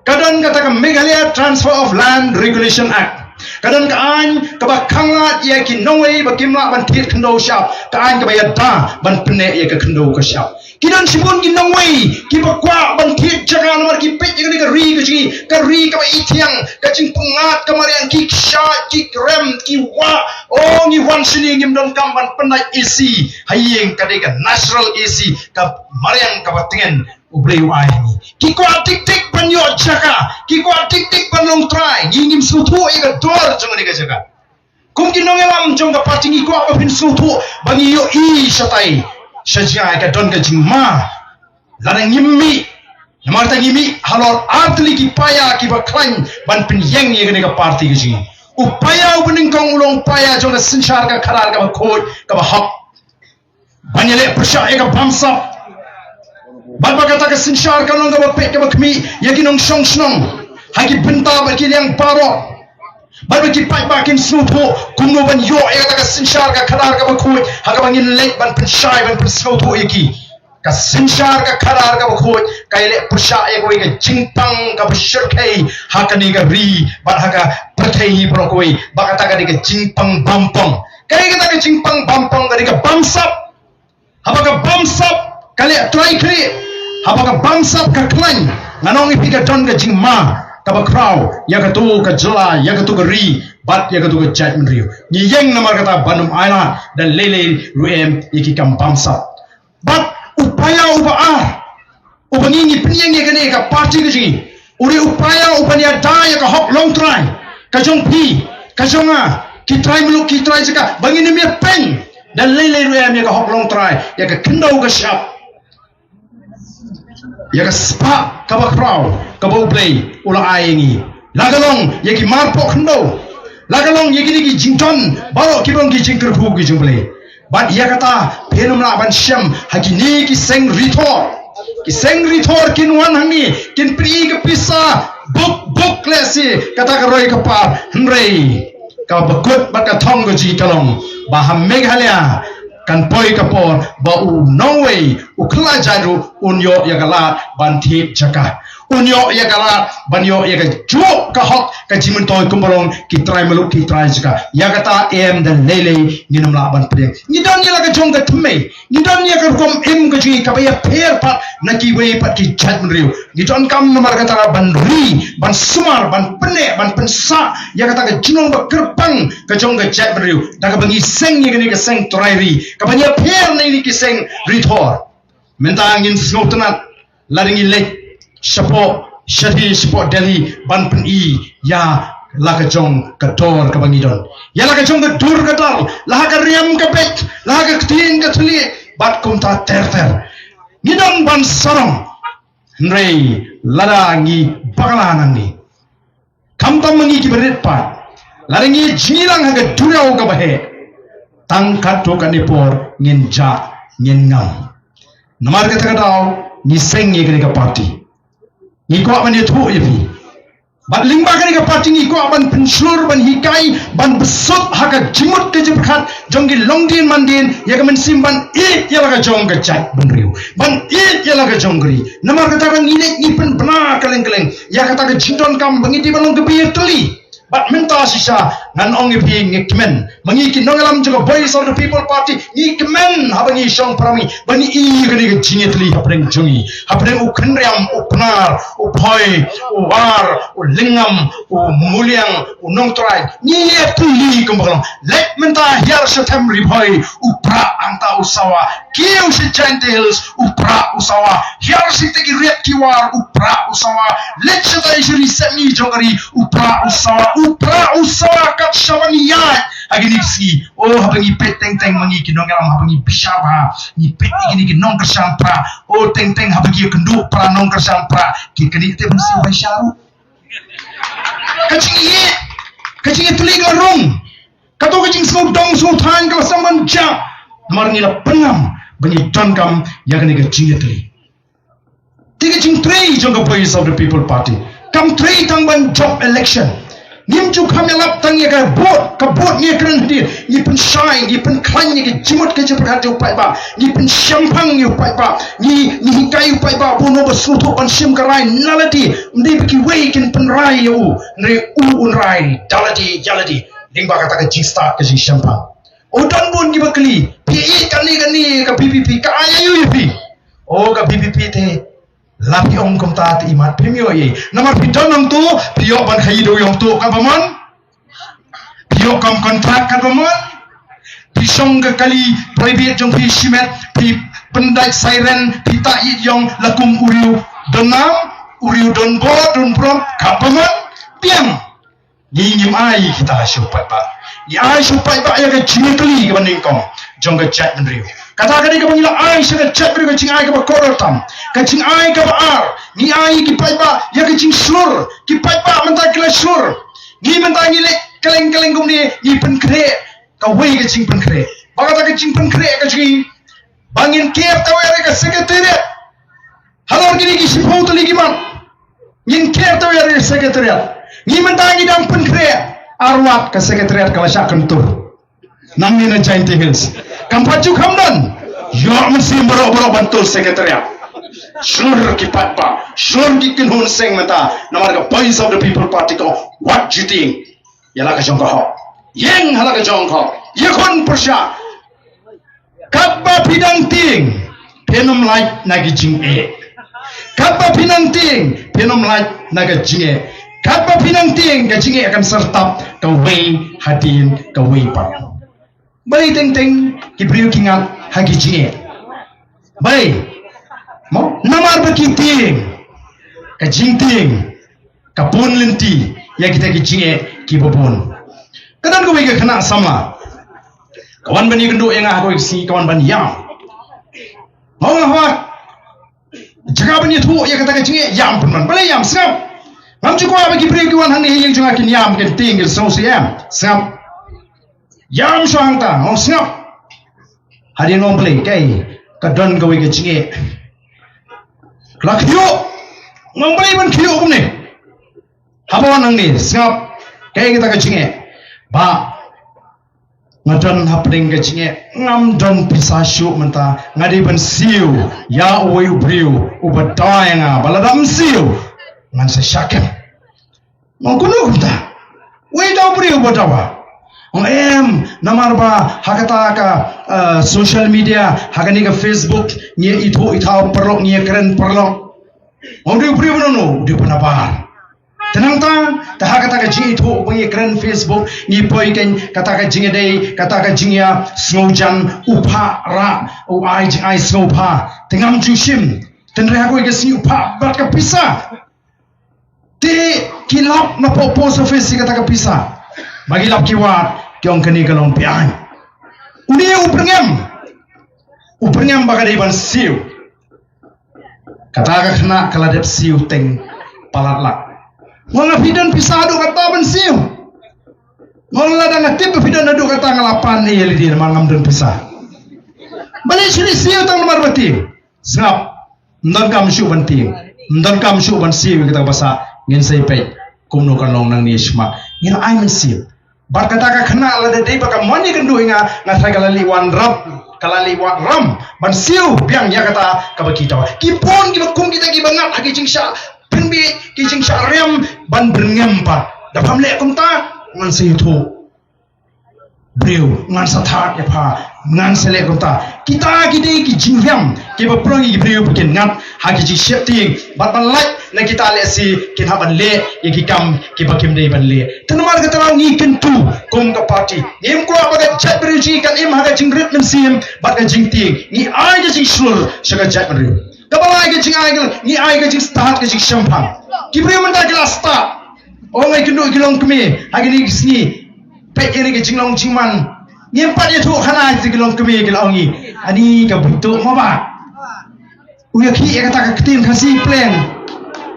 Ka don kata ka Meghalaya Transfer of Land Regulation Act. Ka don ka aiñ kaba khanglad ïa ki nongwei ba kim lah ban thied khyndew shyiap. Ka aiñ kaba ïada ban pynneh ïa ka khyndew ka shyiap. Ki don shibun ki nongwei kiba kwah ban thied jaka namar ki peit ïa kane ka ri ka jong ngi, ka ri kaba ithiang, ka jingpyngngad ka mariang, ki kshaid, ki krem, ki wah. O, ngi wan shane ngim donkam ban pyndait A C ha ïing, ka dei ka natural A C, ka mariang kaba tngen U Blei u ai ha ngi. Ki kwah dik dik ban ïoh jaka, ki kwah dik dik ban long trai. Ngi ngim sngewthuh ïa ka dor jong kane ka jaka. Kum ki nongïalam jong ka party ngi kwah ba phin sngewthuh ba ngi ïohi shatai sha jngai, ka don ka jingma. Lada ngim mih, namar ta ngi mih halor artylli ki paia kiba khlaiñ ban pynïeng ïa kane ka party ka jong ngi. U paia uba nyngkong u long paia jong ka synshar ka khadar kaba khuid kaba hok, ban ïaleh pyrshah ïa ka bamsap. Bad ba kata ka synshar kan long kaba peit kaba khmih ïa ki nongshong shnong ha ki bynta bad ki liang baroh. Bad ba ki paidbah kin sngewthuh kumno ban ïoh ïa kata ka synshar ka khadar kaba khuid ha kaba ngin leit ban pynshai ban pynsngewthuh ïa ki. Ka synshar ka khadar kaba khuid ka ïaleh pyrshah ïa kawei ka jingpang kaba shyrkhei ha kane ka ri bad ha ka pyrthei hi baroh kawei. Ba kata ka dei ka jingpang bampong. Kaei kata ka jingpang bampong? Ka dei ka bamsap. Haba ka bamsap ka leh trai khlieh, haba ka bamsap ka khlaiñ, ngan ong ïa phi ka don ka jingma kaba khraw ïa katu ka jylla, ïa katu ka ri bad ïa katu ka jaitbynriew. Ngi ïeng namar kata ban ym ailad da lei lei ruh em ïa ki kam bamsap. Bad u paia uba ar uba ngi, ngi pynïeng ïa kane ka party ka jong ngi, u dei u paia uban ïada ïa ka hok long trai ka jong phi, ka jong nga, ki trai muluk, ki trai jaka, ba ngin ym ïapeiñ da lei lei ruh em ïa ka hok long trai, ïa ka khyndew ka shyiap, ïa ka spah kaba khraw kaba U Blei u la ai ïa ngi. La ka long ïa ki marpoh khyndew, la ka long ïa kine ki jingdon baroh kiba long ki jingkyrkhu ki jong U Blei. Bad ïa kata phin ym lah ban shem ha kine ki seng rithor. Ki seng rithor kin wan hangne kin pyni ka pisa buk buk lehse kata ka roi ka par, hynrei kaba kut bad ka thong ka jong ngi ka long ba ha Meghalaya kan poi ka por ba u nongwei u khlajait ruh un ïoh ïa ka lad ban thied jaka. Un ïoh ïa ka lad ban ïoh ïa ka juk ka hok ka jingmyntoi kumba long ki trai muluk, ki trai jaka. Ïa kata em da lei lei ngin ym lah ban pdiang. Ngi don ïa la ka jong ka thymmei, ngi don ïa ka rukom im ka jong ngi kaba ïapher pat na kiwei pat ki jaitbynriew. Ngi donkam namar kata ban ri, ban sumar, ban pynneh, ban pynsah ïa kata ka jinglong ba kyrpang ka jong ka jaitbynriew da kaba ngi seng ïa kane ka seng trai ri kaba ngi ïapher na kine ki seng rithor. Mynta ngin sngewtynnat lada ngi leit shapoh, shathie shapoh Delhi ban pyni ïa la ka jong ka dor kaba ngi don, ïa la ka jong ka dur ka dar, la ha ka riam ka beit, la ha ka ktien ka thylliej bad kumta ter ter. Ngi don ban sarong, hynrei lada ngi bakla nangne, khamtam ma ngi kiba rit paid, lada ngi jngi lang ha ka duriaw kaba heh, tang katto katne por ngin jah ngin ngam. Namar kata ka daw ngi seng ïa kane ka party. Ngi kwah ban ïathuh ïa phi. Bad lyngba kane ka party ngi kwah ban pynshlur, ban hikai, ban bsut ha ka jingmut ka jingpyrkhat jong ki longdien mandien ïa ka mynsiem ban ïeit ïa la ka jong ka jaitbynriew, ban ïeit ïa la ka jong ka ri. Namar kata ka ngi leit ngi pynbna kylleng kylleng ïa kata ka jingdonkam ba ngi dei ban long ka bynta tylli. Bad mynta shisha ngan ong ïa phi, ngi kmen, ma ngi ki nongïalam jong ka Voice of the People Party, ngi kmen haba ngi shong para ngi ba ngi ïoh kane ka jingïatylli hapdeng jong ngi, hapdeng u Khynriam, u Pnar, u Phoi, u War, u Lyngngam, u Muliang, u Nongtrai. Ngi ïatylli kumba ka long. Leit mynta hiar sha Them Ri Bhoi, u Prah hangta u sawa. Kiew sha Jaintia Hills, u Prah u sawa. Hiar sha ki Riat ki War, u Prah u sawa. Leit sha tai sha ri sep ngi jong ka ri, u Prah u sawa. U Prah u sawa kat shaba ngi ïaid ha kine ki sngi. O, haba ngi peit teng teng ma ngi ki nongïalam, haba ngi bishar bha, ngi peit ïa kine ki nongkyrshan Prah. O, teng teng haba ki kynduh Prah, nongkyrshan Prah, ki kane te ban siew ban sharu. Ka jingïeit, ka jingïatylli ka rung. Kato ka jingsngewdom sngewthuh ka la sdang ban jah. Namar ngi la pynngam ba ngi donkam ïa kane ka jingïatylli. Te ka jingtrei jong ka Voice of the People Party kam trei tang ban jop election. Ngim ju kham ïalap tang ïa ka vote, ka vote ngi kren hadien, ngi pynshai, ngi pynkhlaiñ ïa ka jingmut ka jingpyrkhat jong u paidbah, ngi pynshemphang ïa u paidbah, ngi, ngi hikai u paidbah ba uno ba sngewthuh ban shim ka rai na lade, ym dei ba kiwei kin pynrai ïa u, hynrei u un rai da lade ïa lade. Lyngba kata ka jingstad ka jingshemphang. O, don bun kiba kylli, phi ïeit kane kane ka V P P, ka ai aïu ïa phi? O, ka V P P te, la phi ong kumta te imat phim ïoh ei. Namar phi don hangto, phi ïoh ban khaii da u ïong to katba mon. Phi ïoh kam contract katba mon. Phi shong ka kali private jong phi shimet, phi pyndait siren, phi tah ïit ïong la kum u riew don nam, u riew don bor don brom katba mon. Biang. Ngi ngim ai kita sha u paidbah. Ngi ai sha u paidbah ïa ka jingïatylli kaba nyngkong jong ka jaitbynriew. Kata ka dei kaba ngi la ai sha ka jaitbynriew, ka jingai kaba kordor tam. Ka jingai kaba ar, ngi ai ki paidbah ïa ka jingshlur. Ki paidbah mynta ki la shlur. Ngi mynta ngi leit kylleng kylleng kumne, ngi pynkhreh kawei ka jingpynkhreh. Ba kata ka jingpynkhreh ka jong ngi, ba ngin ker tawiar ïa ka secretariat. Halor kine ki shiphew tylli ki mat, ngin ker tawiar ïa ka secretariat. Ngi mynta ngi dang pynkhreh ar wat, ka secretariat ka la shah kyntur. Nangne na Jaintia Hills kam pat ju kham don. Ïoh mynsiem baroh baroh ban tur secretariat. Shlur ki paidbah, shlur ki kynhun seng mynta. Namar ka Voice of the People Party ka wad ju tieng ïa la ka jong ka hok. Ïeng ha la ka jong ka hok. Ïakhun pyrshah. Katba phi dang tieng, phin ym lait na ki jingeh. Katba phi dang tieng, phin ym lait na ka jingeh. Katba phi dang tieng, ka jingeh kan sa tap kawei hadien kawei pat. Balei teng teng ki briew ki ngat ha ki jingeh? Balei? Mo, namar ba ki tieng. Ka jingtieng ka bun lynti ïa kita ki jingeh kiba bun. Ka don kawei ka khynnah samla ka wan ban ïakynduh ïa nga ha kawei ka sngi, ka wan ban ïam. Nga ong, hawa, jaka ban ïathuh ïa kata ka jingeh, ïam pynban. Balei ïam? Sngap. Ngam ju kwah ba ki briew ki wan hangne ha ïing jong nga kin ïam, kin tieng, kin sngewsih, ïam. Sngap. Ïam shuwa hangta, nga ong sngap. Hadien nga ong balei, kaei, ka don kawei ka jingeh. Ka la khñiuh. Nga ong balei ban khñiuh kumne. Haba wan hangne, sngap, kaei kata ka jingeh. Bah, nga don hapdeng ka jingeh, ngam don pisa shuh mynta, nga dei ban siew ïa uwei u briew uba dawa ïa nga, ba lada ym siew ngan sa shah kem. Nga ong kumno kumta? Wei da u briew ba dawa? Nga ong em, namar ba ha kata ka, eh, social media, ha kane ka Facebook, ngi ïa ithuh ithaw paralok, ngi ïa kren paralok. Nga ong u dei u briew ba naduh, u dei u ba nabar. Te nangta, te ha kata ka jingithuh ba ngi ïa kren Facebook, ngi poi kein kata ka jingïadei, kata ka jingïasngewjan, u phah rah, u ai jingai sngewbha. Te ngam ju shim. Te hynrei ha kawei ka sngi u phah bad ka pisa. Te ki lap na poh post office ïa kata ka pisa. Ba ki lap ki wad, ki ong kane ka long beaiñ. Une u pyrngem. U pyrngem ba ka dei ban siew. Kata ka khynnah ka la dep siew teng palat lak. Nga ong phi don pisa haduh katta ban siew? Nga ong lada nga tip ba phi don haduh katta nga la pan ïa lade namar ngam don pisa. Balei shu leit siew tang namar ba tieng? Sngap, ym donkam shuh ban tieng, ym donkam shuh ban siew ïa kata ka basa. Ngin sa ïa peit kumno kan long nangne shakhmat. Ngin ai mynsiem. Bad kata ka khynnah lada dei ba ka mon ïakynduh ïa nga, nga tharai ka la leit wanrah, ka la leit wanrah ban siew biang ïa kata kaba ki dawa. Ki bun kiba kum kita kiba ngat ha ki jingshah pynbiej, ki jingshah riam ban byrngem pat. Da pham leh kumta, ngan sa ïathuh briew, ngan sa thad ïa pha, ngan sa leh kumta. Kita ki dei ki jingriam kiba pynlong ïa ki briew ba kin ngat ha ki jingsheptieng bad ban lait na kita lehse kin hap ban leh ïa ki kam kiba kim dei ban leh. Te namar kata ngi kyntu kum ka party, ngim kwah ba ka jaitbynriew jong ngi kan im ha ka jingrit mynsiem bad ka jingtieng. Ngi ai ka jingshlur sha ka jaitbynriew. Kaba lai ka jingai ka, ngi ai ka jingstad ka jingshemphang. Ki briew mynta ki la stad. Ong ai kynduh ki longkmie ha kine ki sngi. Peit ïa kine ki jinglong jingman. Ngim pat ïathuh khana ïa ki longkmie, ki la ong ïa ani ka bynta mo ba u ïa ki ïa kata ka ktien Khasi pleng.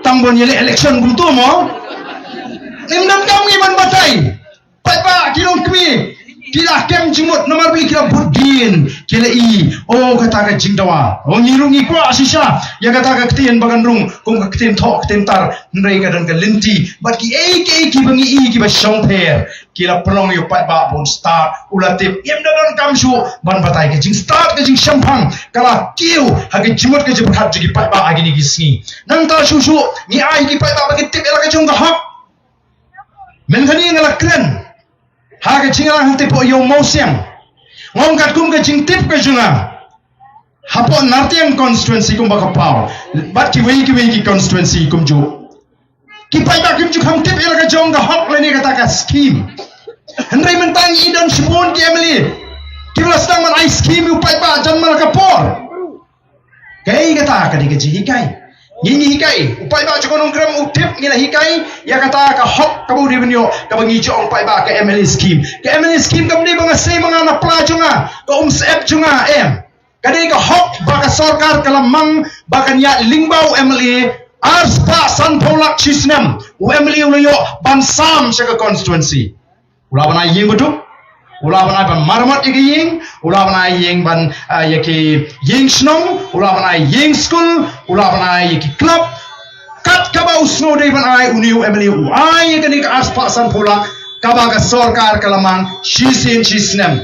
Tang ban ïaleh election kumto mo. Ngim donkam ngi ban batai. Paidbah ki longkmie ki la kem jingmut namar ba ki la bud dien, ki la i. O kata ka jingdawa. O ngi ruh ngi kwah shisha ïa kata ka ktien ba kan rung kum ka ktien thoh ktien tar, hynrei ka don ka lynti bad kiei kiei kiba ngi i kiba shongpher. Ki la pynlong ïa u paidbah ba un stad, u la tip. Ngim da donkam shuh ban batai. Ka jingstad ka jingshemphang ka la kiew ha ka jingmut ka jingpyrkhat jong ki paidbah ha kine ki sngi. Nangta shuh shuh ngi ai ki paidbah ba kin tip ïa la ka jong ka hok. Mynta kane nga la kren ha ka jingïalang hangtei hapoh Ïew Mawsiang. Nga ong katkum ka jingtip ka jong nga, hapoh Nartiang constituency kumba ka paw, bad kiwei kiwei ki constituency kumjuh, ki paidbah kim ju kham tip ïa la ka jong ka hok lane kata ka scheme. Hynrei mynta ngi don shibun ki M L A kiba la sdang ban ai scheme ïa u paidbah jan ma la ka por. Kaei kata? Ka dei ka jinghikai. Ngi ngi hikai. U paidbah jong ka Nongkrem u tip ngi la hikai ïa kata ka hok kaba u dei ban ïoh, kaba ngi ju ong paidbah ka M L A scheme. Ka M L A scheme kam dei ba nga sei ma nga na pla jong nga, ka umsyep jong nga, em. Ka dei ka hok ba ka sorkar ka la mang ba kan ïaid lyngba u M L A, arspah sanphew lak shi snem u M L A u la ïoh ban sam sha ka constituency. U lah ban ai ïing baduk, u lah ban ai ban maramot ïa ka ïing, u lah ban ai ïing ban, ah, ïa ki ïing shnong, u lah ban ai ïing skul, u lah ban ai ïa ki club. Kat kaba u sngew dei ban ai, une u M L A u ai ïa kane ka arspah sanphew lak kaba ka sorkar ka la mang shisien shi snem.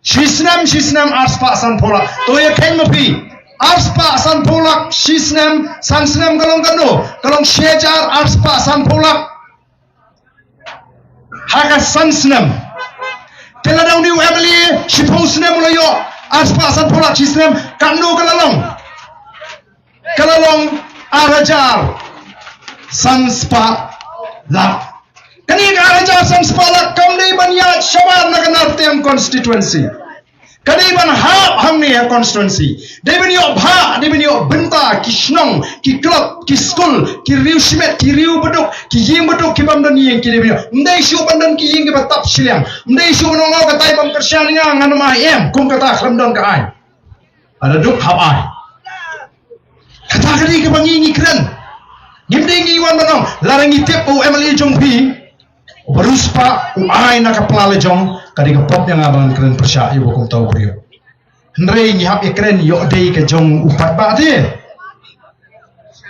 Shi snem shi snem arspah sanphew lak. To ïa kheiñ ma phi, arspah sanphew lak shi snem, san snem ka long kano? Ka long shi hajar arspah sanphew lak ha ka san snem. Te lada une u M L A shiphew snem u la ïoh arspah sanphew lak shi snem, katno ka la long? Ka la long ar hajar sanspah lak. Kane ka ar hajar sanspah lak kam dei ban ïaid shabar na ka Nartiang constituency. Ka dei ban hap hangne ha constituency. Dei ban ïoh bha, dei ban ïoh bynta ki shnong, ki club, ki skul, ki riew shimet, ki riew baduk, ki ïing baduk, ki bym don ïing, ki dei ban ïoh. Ym dei shuh ban don ki ïing kiba tap shiliang. Ym dei shuh ban ong, o katai bym kyrshan ïa nga, ngan ym ai, em. Kum kata khlem don ka ai. Lada duk hap ai. Kata ka dei kaba ngi ngi kren. Ngim dei ngi wan ban ong, lada ngi tip u M L A jong phi uba riewspah u ai na ka pla la jong, ka dei ka pop ïa nga ban kren pyrshah ïa uba kumta u briew. Hynrei ngi hap ïa kren ïoh dei ka jong u paidbah te.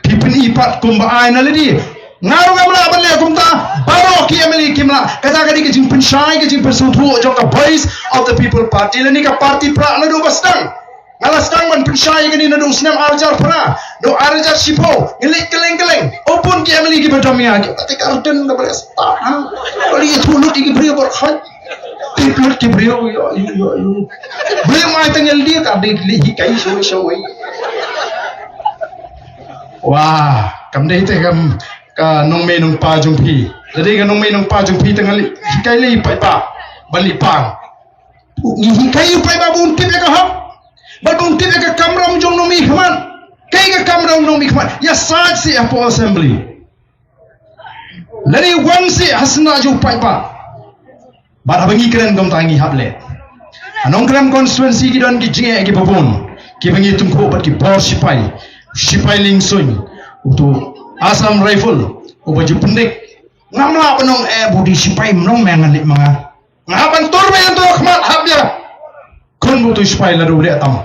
Phi pyni pat kumba ai na lade. Nga ruh ngam lah ban leh kumta, baroh ki M L A kim lah. Kata ka dei ka jingpynshai, ka jingpynsngewthuh jong ka Voice of the People Party lane ka party prah naduh ba sdang. Nga la sdang ban pynshai ïa kane naduh u snem ar hajar phra, naduh ar hajar shiphew, nga leit kylleng kylleng. O bun ki M L A kiba dom ïa nga, ki kata ka rten kaba leh stad, ha. Ka leit ïathuh lut ïa ki briew baroh. Tip lut ki briew, ïo, ïo, ïo, ïo. Briew mai tang L D A ka dei leit hikai shawei shawei. Wah, kam dei te kam ka nongmei nongpa jong phi. Lada dei ka nongmei nongpa jong phi te nga leit hikai lei paidbah ban leit pang. Ngi hikai u paidbah ba un tip ïa ka hok bad ba un tip ïa ka kamram jong nongmihkhmat. Kaei ka kamram nongmihkhmat? Ïasaid seh hapoh assembly. Lane wan seh ha syndah jong u paidbah. Bad haba ngi kren kumta ngi hap leh. Ha Nongkrem constituency ki don ki jingeh kiba bun kiba ngi tyngkhuh bad ki bor shipai. Shipai Liengsuiñ, uto u Assam Rifle uba ju pyndik. Ngam lah ban ong, eh, budi shipai, mlong me ngan leit ma nga. Nga hap ban tur me hangto ha khmat, hap ïa. Khun ba uto u shipai lada u leh tam,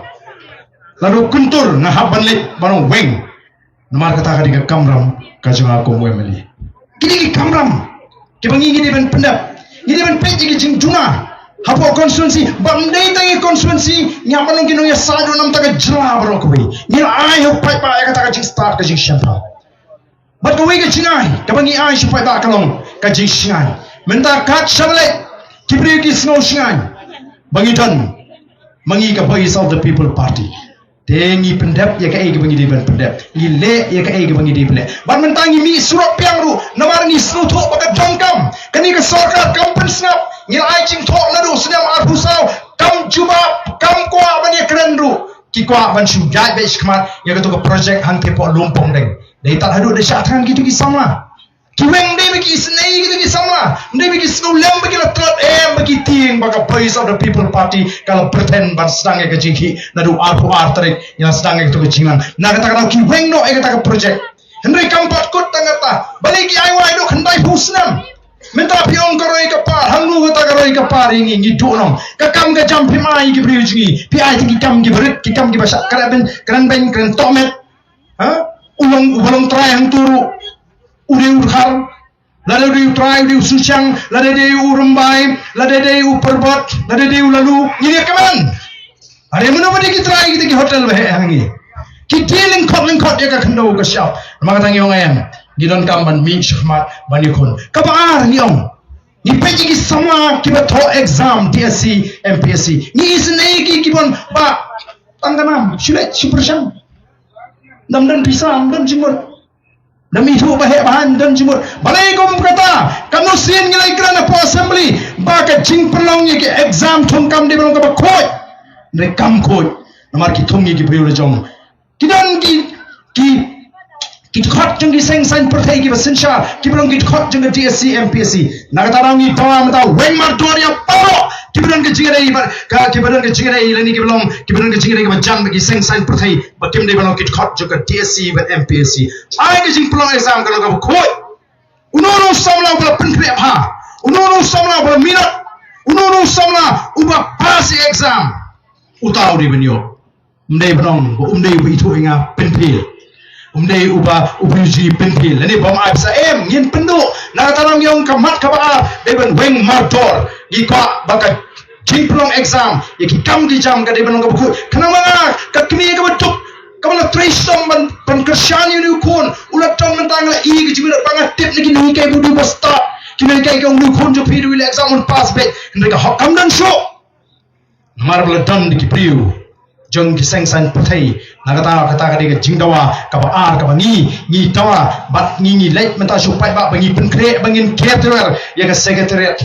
Lada u kyntur nga hap ban leit ban ong weng. Namar kata ka dei ka kamram ka jong nga kum u M L A. Kine ki kamram kiba ngi ngi dei ban pyndep, ngi dei ban peit ïa ki jingduna hapoh constituency. Bad ym dei tang ïa constituency, ngi hap ban long ki nongïasaid ruh na bynta ka jylla baroh kawei. Ngi la ai ha u paidbah ïa kata ka jingstad ka jingshemphang. Bad kawei ka jingai kaba ngi ai sha u paidbah ka long ka jingshngaiñ. Mynta kat sha ba leit ki briew ki sngew shngaiñ ba ngi don ma ngi ka Voice of the People Party. Te ngi pyndep ïa kaei kaba ngi dei ban pyndep, ngi leh ïa kaei kaba ngi dei ban leh. Bad mynta ngi mih surok biang ruh namar ngi sngewthuh ba ka donkam kane ka sorkar kam pynsngap. Ngi la ai jingthoh naduh snem arphew saw, kam jubab, kam kwah ban ïakren ruh. Ki kwah ban shu ïaid beit shakhmat ïa kato ka projek hangtei hapoh Lumpongdeng. Dei tad haduh da shah thngan kito ki samla. Ki weng dei ba ki isynei kito ki samla. Dei ba ki sngewlem ba ki la tlot em ba ki tieng ba ka Voice of the People Party ka la pretend ban sdang ïa ka jingkhih naduh arphew ar tarik, ngi la sdang ïa kato ka jingïalang. Na kata ka daw ki weng noh ïa kata ka projek. Hynrei kam pat kut tang kata. Balei ki ai wai duh khyndai phew snem. Mynta phi ong ka roi ka par, hangno kata ka roi ka par ïa ngi, ngi duh noh. Ka kam ka jam phim ai ki briew jong ngi. Phi ai te ki kam kiba rit, ki kam kiba shah kren beiñ, kren beiñ, kren tohmet. Ha? U long, uba long trai hangto ruh u dei u dkhar. Lada dei u trai u dei u sushang, lada dei u rymbai, lada dei u pyrbot, lada dei u lalu, ngi dei kmen. Are mano ba dei ki trai kita ki hotel ba heh ha ngi. Ki dei lyngkot lyngkot ïa ka khyndew ka shyiap. Namar kata ngi ong em, ngi donkam ban mih shakhmat ban ïakhun. Kaba ar ngi ong, ngi peit ïa ki samla kiba thoh exam D S C, M P S C. Ngi isynei ïa ki, ki ban ba tang ka nam shu leit shu pyrshang. Ym don pisa, ym don jingmut. Ym ithuh ba heh ba haiñ, ym don jingmut. Balei kum kata? Ka mynsiem ngi la ïakren hapoh assembly ba ka jingpynlong ïa ki exam thungkam dei ban long kaba khuid. Hynrei kam khuid. Namar ki thung ïa ki briew la jong. Ki don ki, ki, ki dkhot jong ki seng saiñ pyrthei kiba synshar, kiba long ki dkhot jong ka D S C, M P S C. Na kata daw ngi dawa mynta weng mardor ïa baroh kiba don ka jingïadei bad ka, kiba don ka jingïadei lane kiba long, kiba don ka jingïadei kaba jan bad ki seng saiñ pyrthei ba kim dei ban long ki dkhot jong ka D S C bad M P S C. Ai ka jingpynlong exam ka long kaba khuid. Uno uno u samla uba la pynkhreh bha, uno uno u samla uba la minot, uno uno u samla uba pass ïa exam, uta u dei ban ïoh. Ym dei ban ong ba um dei uba ithuh ïa nga pynphill. Um dei uba, uba ïohi pynphill. Lane bym ai pisa em, ngin pynduh. Na kata ngi ong ka mat kaba ar dei ban weng mardor. Ngi kwah ba ka jingpynlong exam ïa ki kam ki jam ka dei ban long kaba khuid. Khnang ba nga, ka kmie kaba duk, kaba la trei shitom ban, ban kyrshan ïa une u khun, u la don mynta, nga la ïohi ka jingmut ba nga tip na ki nonghikai ba u dei uba stad. Ki nonghikai ki ong une u khun jong phi u dei u leh exam un pass beit. Hynrei ka hok kam don shuh. Namar ba la don da ki briew jong ki seng saiñ pyrthei. Na kata, kata ka dei ka jingdawa kaba ar kaba ngi, ngi dawa bad ngi, ngi leit mynta sha u paidbah ba ngi pynkhreh ba ngin ker tawiar ïa ka secretariat.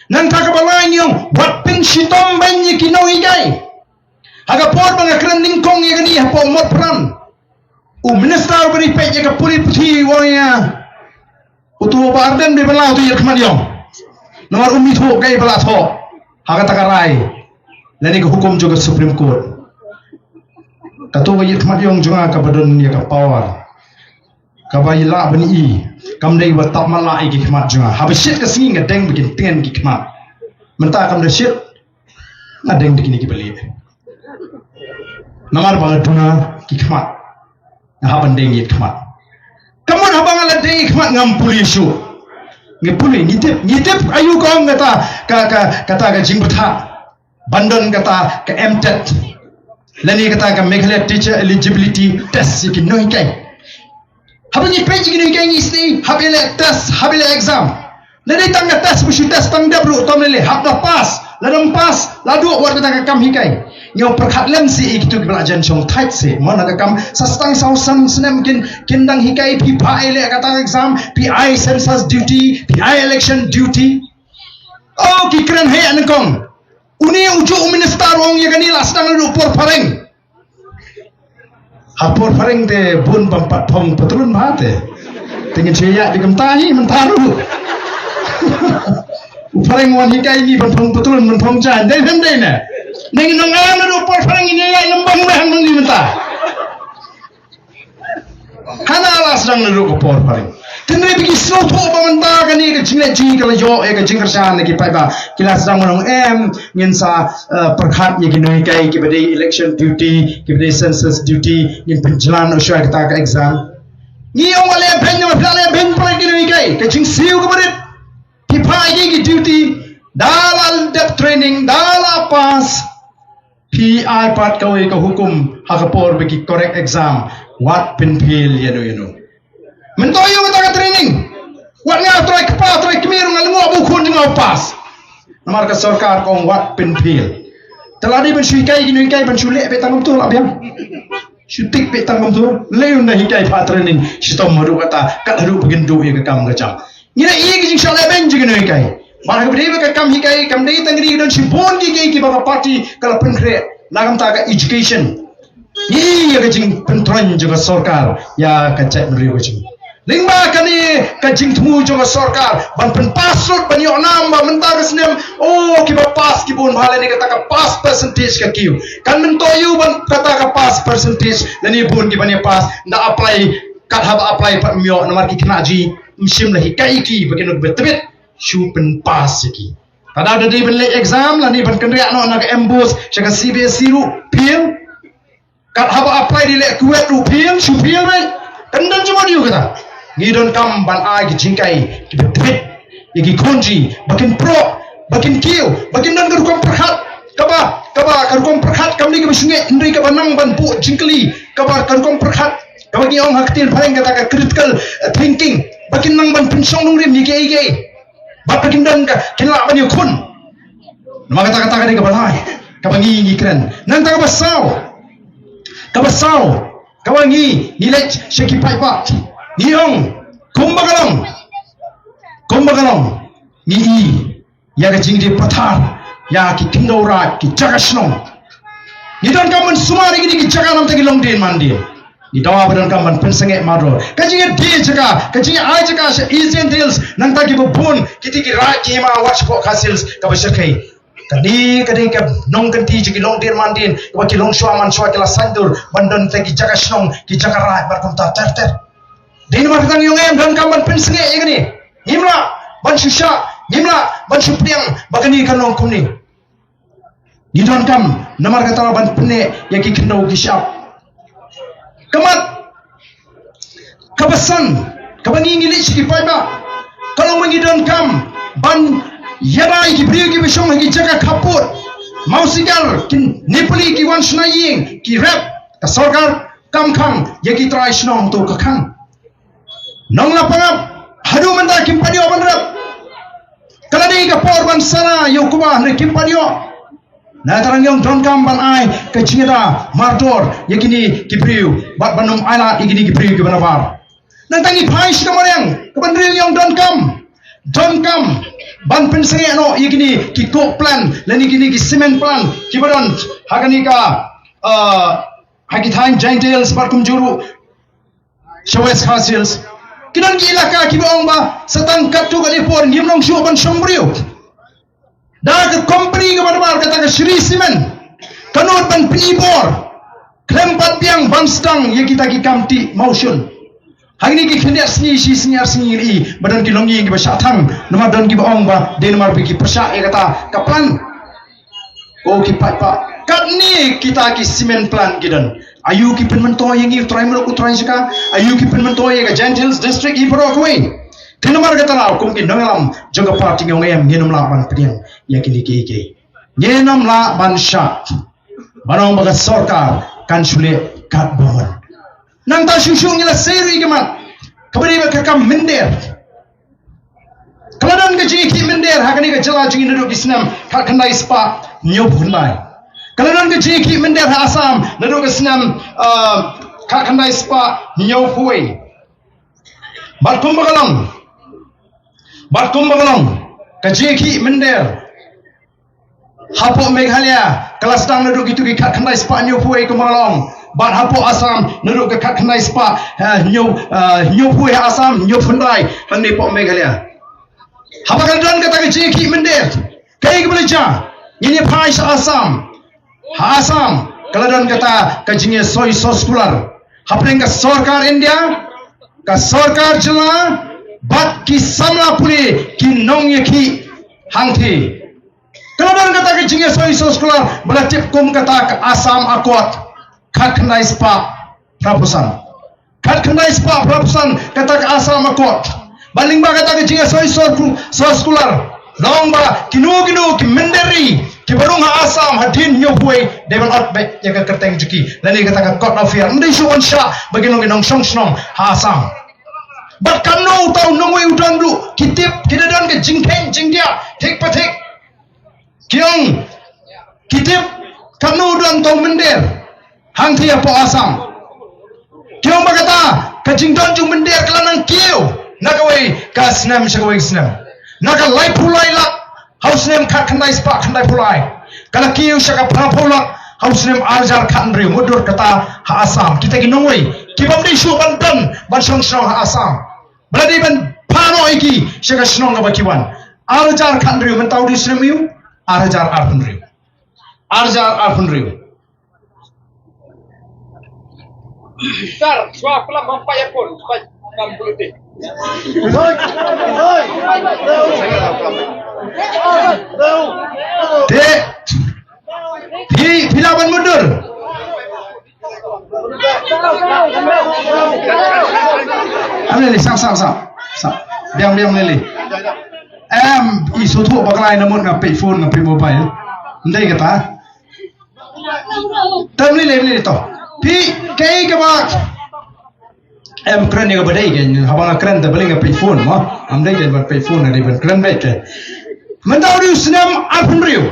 Nangta kaba lai ngi ong wat pynshitom beiñ ïa ki nonghikai. Ha ka por ba nga kren nyngkong ïa kane hapoh Motphran, u minister uba dei peit ïa ka pule puthi u ong ïa nga, uto u Bah Ardent dei ban lah uto u ïit khmat ïong. Namar um ithuh kaei ba la thoh ha kata ka rai lane ka hukum jong ka Supreme Court. Kato ka ïit khmat ïong jong nga kaba don ïa ka power, kaba ïa lah ban i, kam dei ba tap matlah ïa ki khmat jong nga. Haba shit ka sngi nga deng ba kin tngen ki khmat. Mynta kam da shit, nga deng da kine kiba lieh. Namar ba nga duna ki khmat, nga hap ban deng ïit khmat. Ka mut haba nga la deng ïit khmat ngam pule shuh. Ngi pule, ngi tip, ngi tip aïu ka ong kata ka, ka, kata ka jingbthah ban don kata ka MTET lane kata ka Meghalaya Teacher Eligibility Test ïa ki nonghikai. Haba ngi peit ïa ki nonghikai ngi sngew hap ïaleh test, hap ïaleh exam. Lada dei tang ka test, ba shu test tang dep ruh, tom lei lei, hap da pass. Lada ym pass, la duh wat kata ka kam hikai. Ngi ong pyrkhat lem seh ïa kito kiba la jan shong thait seh. Mo, na ka kam sa stang saw san snem kin, kin dang hikai, phi phah ïaleh kata ka exam, phi ai census duty, phi ai election duty. Oh, ki kren heh nyngkong. Une u juh u minister u ong ïa kane la sdang naduh por phareng. Ha por phareng te bun bym pat phong patlun bha te. Te ngin shu ïaid beit kumta hi mynta ruh. U phareng u wan hikai ngi ban phong patlun, ban phong jaiñ. Dei hem dei ne? Ne ngin ong ah naduh por phareng ngin ïaid lymbong beit hangne mynta. Hana la sdang naduh ka por phareng. Tynrai ba ki sngewthuh ba mynta kane ka jingleh jong ngi ka la ïoh ïa ka jingkyrshan na ki paidbah. Ki la sdang ban ong em, ngin sa, eh, pyrkhat ïa ki nonghikai kiba dei election duty, kiba dei census duty, ngin pynjlan noh shuwa kata ka exam. Ngi ong wat leh beiñ, wat leh beiñ pyrkhat ki nonghikai, ka jingsiew kaba rit. Ki phah ïa ki duty, da la dep training, da la pass. Phi ai pat kawei ka hukum ha ka por ba ki correct exam, wat pynfail ïano ïano. Mynta ïa kata ka training, wat nga trai kpa trai kmie ruh nga lyngngoh ba u khun jong nga u pass. Namar ka sorkar ka ong wat pynfail. Te la dei ban shu hikai ki nonghikai ban shu leh beit tang kumtu la biang. Shu tik beit tang kumtu. Lei ynda hikai pat training shitom haduh kata, kat haduh ba kin duh ïa ka kam ka jam. Ngi la ïohi ki jingshah leh beiñ jong ki nonghikai. Bad ha kaba dei ba ka kam hikai kam dei tang ri, don shibun ki kiei kiba ka party ka la pynkhreh. Na ka bynta ka education, ngi ïohi ïa ka jingpyntroiñ jong ka sorkar ïa ka jaitbynriew ka jong ngi. Lyngba kane ka jingthmu jong ka sorkar ban pynpass lut ban ïoh nam ba mynta ka snem, oh, kiba pass ki bun bha lane kata ka pass percentage ka kiew. Kan myntoi ïa u ban kata ka pass percentage lane bun kiban ïa pass, ynda apply, kat haba apply pat ym ïoh namar ki khynnah jong ngi ym shym la hikai ïa ki ba kin long kiba tbit. Shu pynpass ïa ki. Lada da dei ban leh exam lane ban kynriah noh na ka MBOSE sha ka CBSE ruh fail. Kat haba apply dei leh KUET ruh fail, shu fail beit. Kan don jingmut ïa u kata. Ngi donkam ban ai ki jinghikai kiba tbit ïa ki khun jong ngi ba kin proh, ba kin kiew, ba kin don ka rukom pyrkhat kaba, kaba ka rukom pyrkhat kam dei kaba shu ngeit, hynrei kaba nang ban buh jingkylli, kaba ka rukom pyrkhat kaba ngi ong ha ka ktien phareng kata ka critical, eh, thinking, ba kin nang ban pynshong nongrim ïa kiei kiei. Bad ba kin don ka, kin lah ban ïakhun. Namar kata, kata ka dei kaba lai kaba ngi ngi kren. Nangta kaba saw, kaba saw, kaba ngi ngi leit sha ki paidbah, ngi ong kumba ka long, kumba ka long, ngi i ïa ka jingdie pathar ïa ki khyndew raid, ki jaka shnong. Ngi donkam ban sumar ïa kine ki jaka namar ki long dien man dien. Ngi dawa ba donkam ban pynsangeh mardor. Ka jingdie jaka, ka jingai jaka sha East Jaintia Hills, nangta kiba bun kita ki raid ki hima wat shapoh Khasi Hills kaba shyrkhei. Kane ka dei ka nongkynti jong ki long dien man dien, kaba ki long shuwa man shuwa ki la saiñdur ban don kita ki jaka shnong, ki jaka raid bad kumta ter ter. Dei namar kata ngi ong em, donkam ban pynsangeh ïa kane. Ngim lah ban shu shah, ngim lah ban shu pdiang ba kane kan long kumne. Ngi donkam namar kata ban pynneh ïa ki khyndew ki shyiap. Ka mat, kaba san, kaba ngi ngi leit sha ki paidbah, ka long ba ngi donkam ban ïada ïa ki briew kiba shong ha ki jaka khappud, mawsigar, ki Nepali ki wan shna ïing, ki rep, ka sorkar kam khang, ïa ki trai shnong to ka khang. Nonglap pangap, haduh mynta kim pat ïoh ban rep. Ka la dei ka por ban sana ïa u kba, hynrei kim pat ïoh. Nangta ngi ong donkam ban ai ka jingïada mardor ïa kine ki briew bad ban ym ailad ïa kine ki briew kiba nabar. Nangta ngi phai sha ka mariang kaba hynriew, ngi ong donkam, donkam ban pynsangeh noh ïa kine ki coke plant lane kine ki cement plant kiba don ha kane ka, uh, ha ki thaiñ Jaintia Hills bad kumjuh ruh sha West Khasi Hills. Ki don ki elaka kiba ong ba sa tang katto katne por ngim long shuh ban shong briew. Da ka company kaba nabar kata ka Shree Cement ka nud ban pyni bor khlem pat biang ban sdang ïa kita ki kam tih mawshun. Ha kine ki khyndiat sngi, shi sngi ar sngi ngi ïohi ba don ki longïing kiba shah thang namar don kiba ong ba dei namar ba ki pyrshah ïa kata ka plant. Ko ki paidbah, katne kita ki cement plant ki don. Aïu ki pynmyntoi ïa ngi u trai mruk u trai jaka? Aïu ki pynmyntoi ïa ka Jaintia Hills District i baroh kawei? Te namar kata la kum ki nongïalam jong ka party ngi ong em, ngin ym lah ban pdiang ïa kine kiei kiei. Ngin ym lah ban shah ban ong ba ka sorkar kan shu leh katba mon. Nangta shuh shuh ngi la sei ruh ïa ka mat kaba dei bad ka kam mynder. Ka la don ka jingïakhih mynder ha kane ka jylla jong ngi naduh ki snem khatkhyndai spah hynñiewphew khyndai. Ka la don ka jingïakhih mynder ha Assam naduh ka snem, ah, khatkhyndai spah hynñiewphew wei. Bad kumba ka long, bad kumba ka long ka jingïakhih mynder hapoh Meghalaya ka la sdang naduh kito ki khatkhyndai spah hynñiewphew wei kumba ka long. Bad hapoh Assam naduh ka khatkhyndai spah, eh, hynñiew, eh, hynñiewphew wei ha Assam, hynñiewphew khyndai hangne hapoh Meghalaya. Haba ka la don kata ka jingïakhih mynder, kaei kaba la jia? Ngin ïa phai sha Assam. Ha Assam ka la don kata ka jingïasoi soskular hapdeng ka sorkar India, ka sorkar jylla, bad ki samla pule ki nongïakhih hangthie. Ka la don kata ka jingïasoi soskular ba la tip kum kata ka Assam Accord, khatkhyndai spah phra phew san. Khatkhyndai spah phra phew san kata ka Assam Accord. Bad lyngba kata ka jingïasoi soskular, long ba kino kino ki mynder ri kiba rung ha Assam hadien hynñiewphew wei dei ban ot beit ïa ka kyrteng jong ki lane kata ka Court of Appeal. Ym dei shuh ban shah ba ki long ki nongshong shnong ha Assam. Bad katno uta u nongwei u don ruh, ki tip, ki da don ka jingkheiñ jingdiah thik pa thik. Ki ong, ki tip, katno u don uta u mynder hangthie hapoh Assam. Ki ong ba kata ka jingdon jong u mynder ka la nang kiew na kawei ka snem sha kawei ka snem. Na ka laiphew lai lak ha u snem khatkhyndai spah khyndaiphew lai, ka la kiew sha ka phraphew lak ha u snem arhajar khathynriew. Mutdur kata ha Assam, kita ki nongwei ki bym dei shuh ban don ban shong shnong ha Assam, ba la dei ban phah noh ïa ki sha ka shnong kaba ki wan. Arhajar khathynriew, mynta u dei u snem aïu? Arhajar arphew hynriew. Arhajar arphew hynriew. Sir, shuwa klam, hangta ïa pun, shuwa klam politik. Te, phi, phi lah ban mutdur. Am Lily, sang, sang, sang. Sang. Biang, biang, Lily. Em, i shu thuh bakla ïa na mut nga peit phone, nga peit mobile. Ym dei kata. Te Lily, Lily to. Phi, kaei kaba, em, kren ïa kaba dei kein, haba nga kren te balei nga peit phone mo. Ym dei kein ban peit phone, nga dei ban kren beit kein. Mynta u dei u snem arphew hynriew.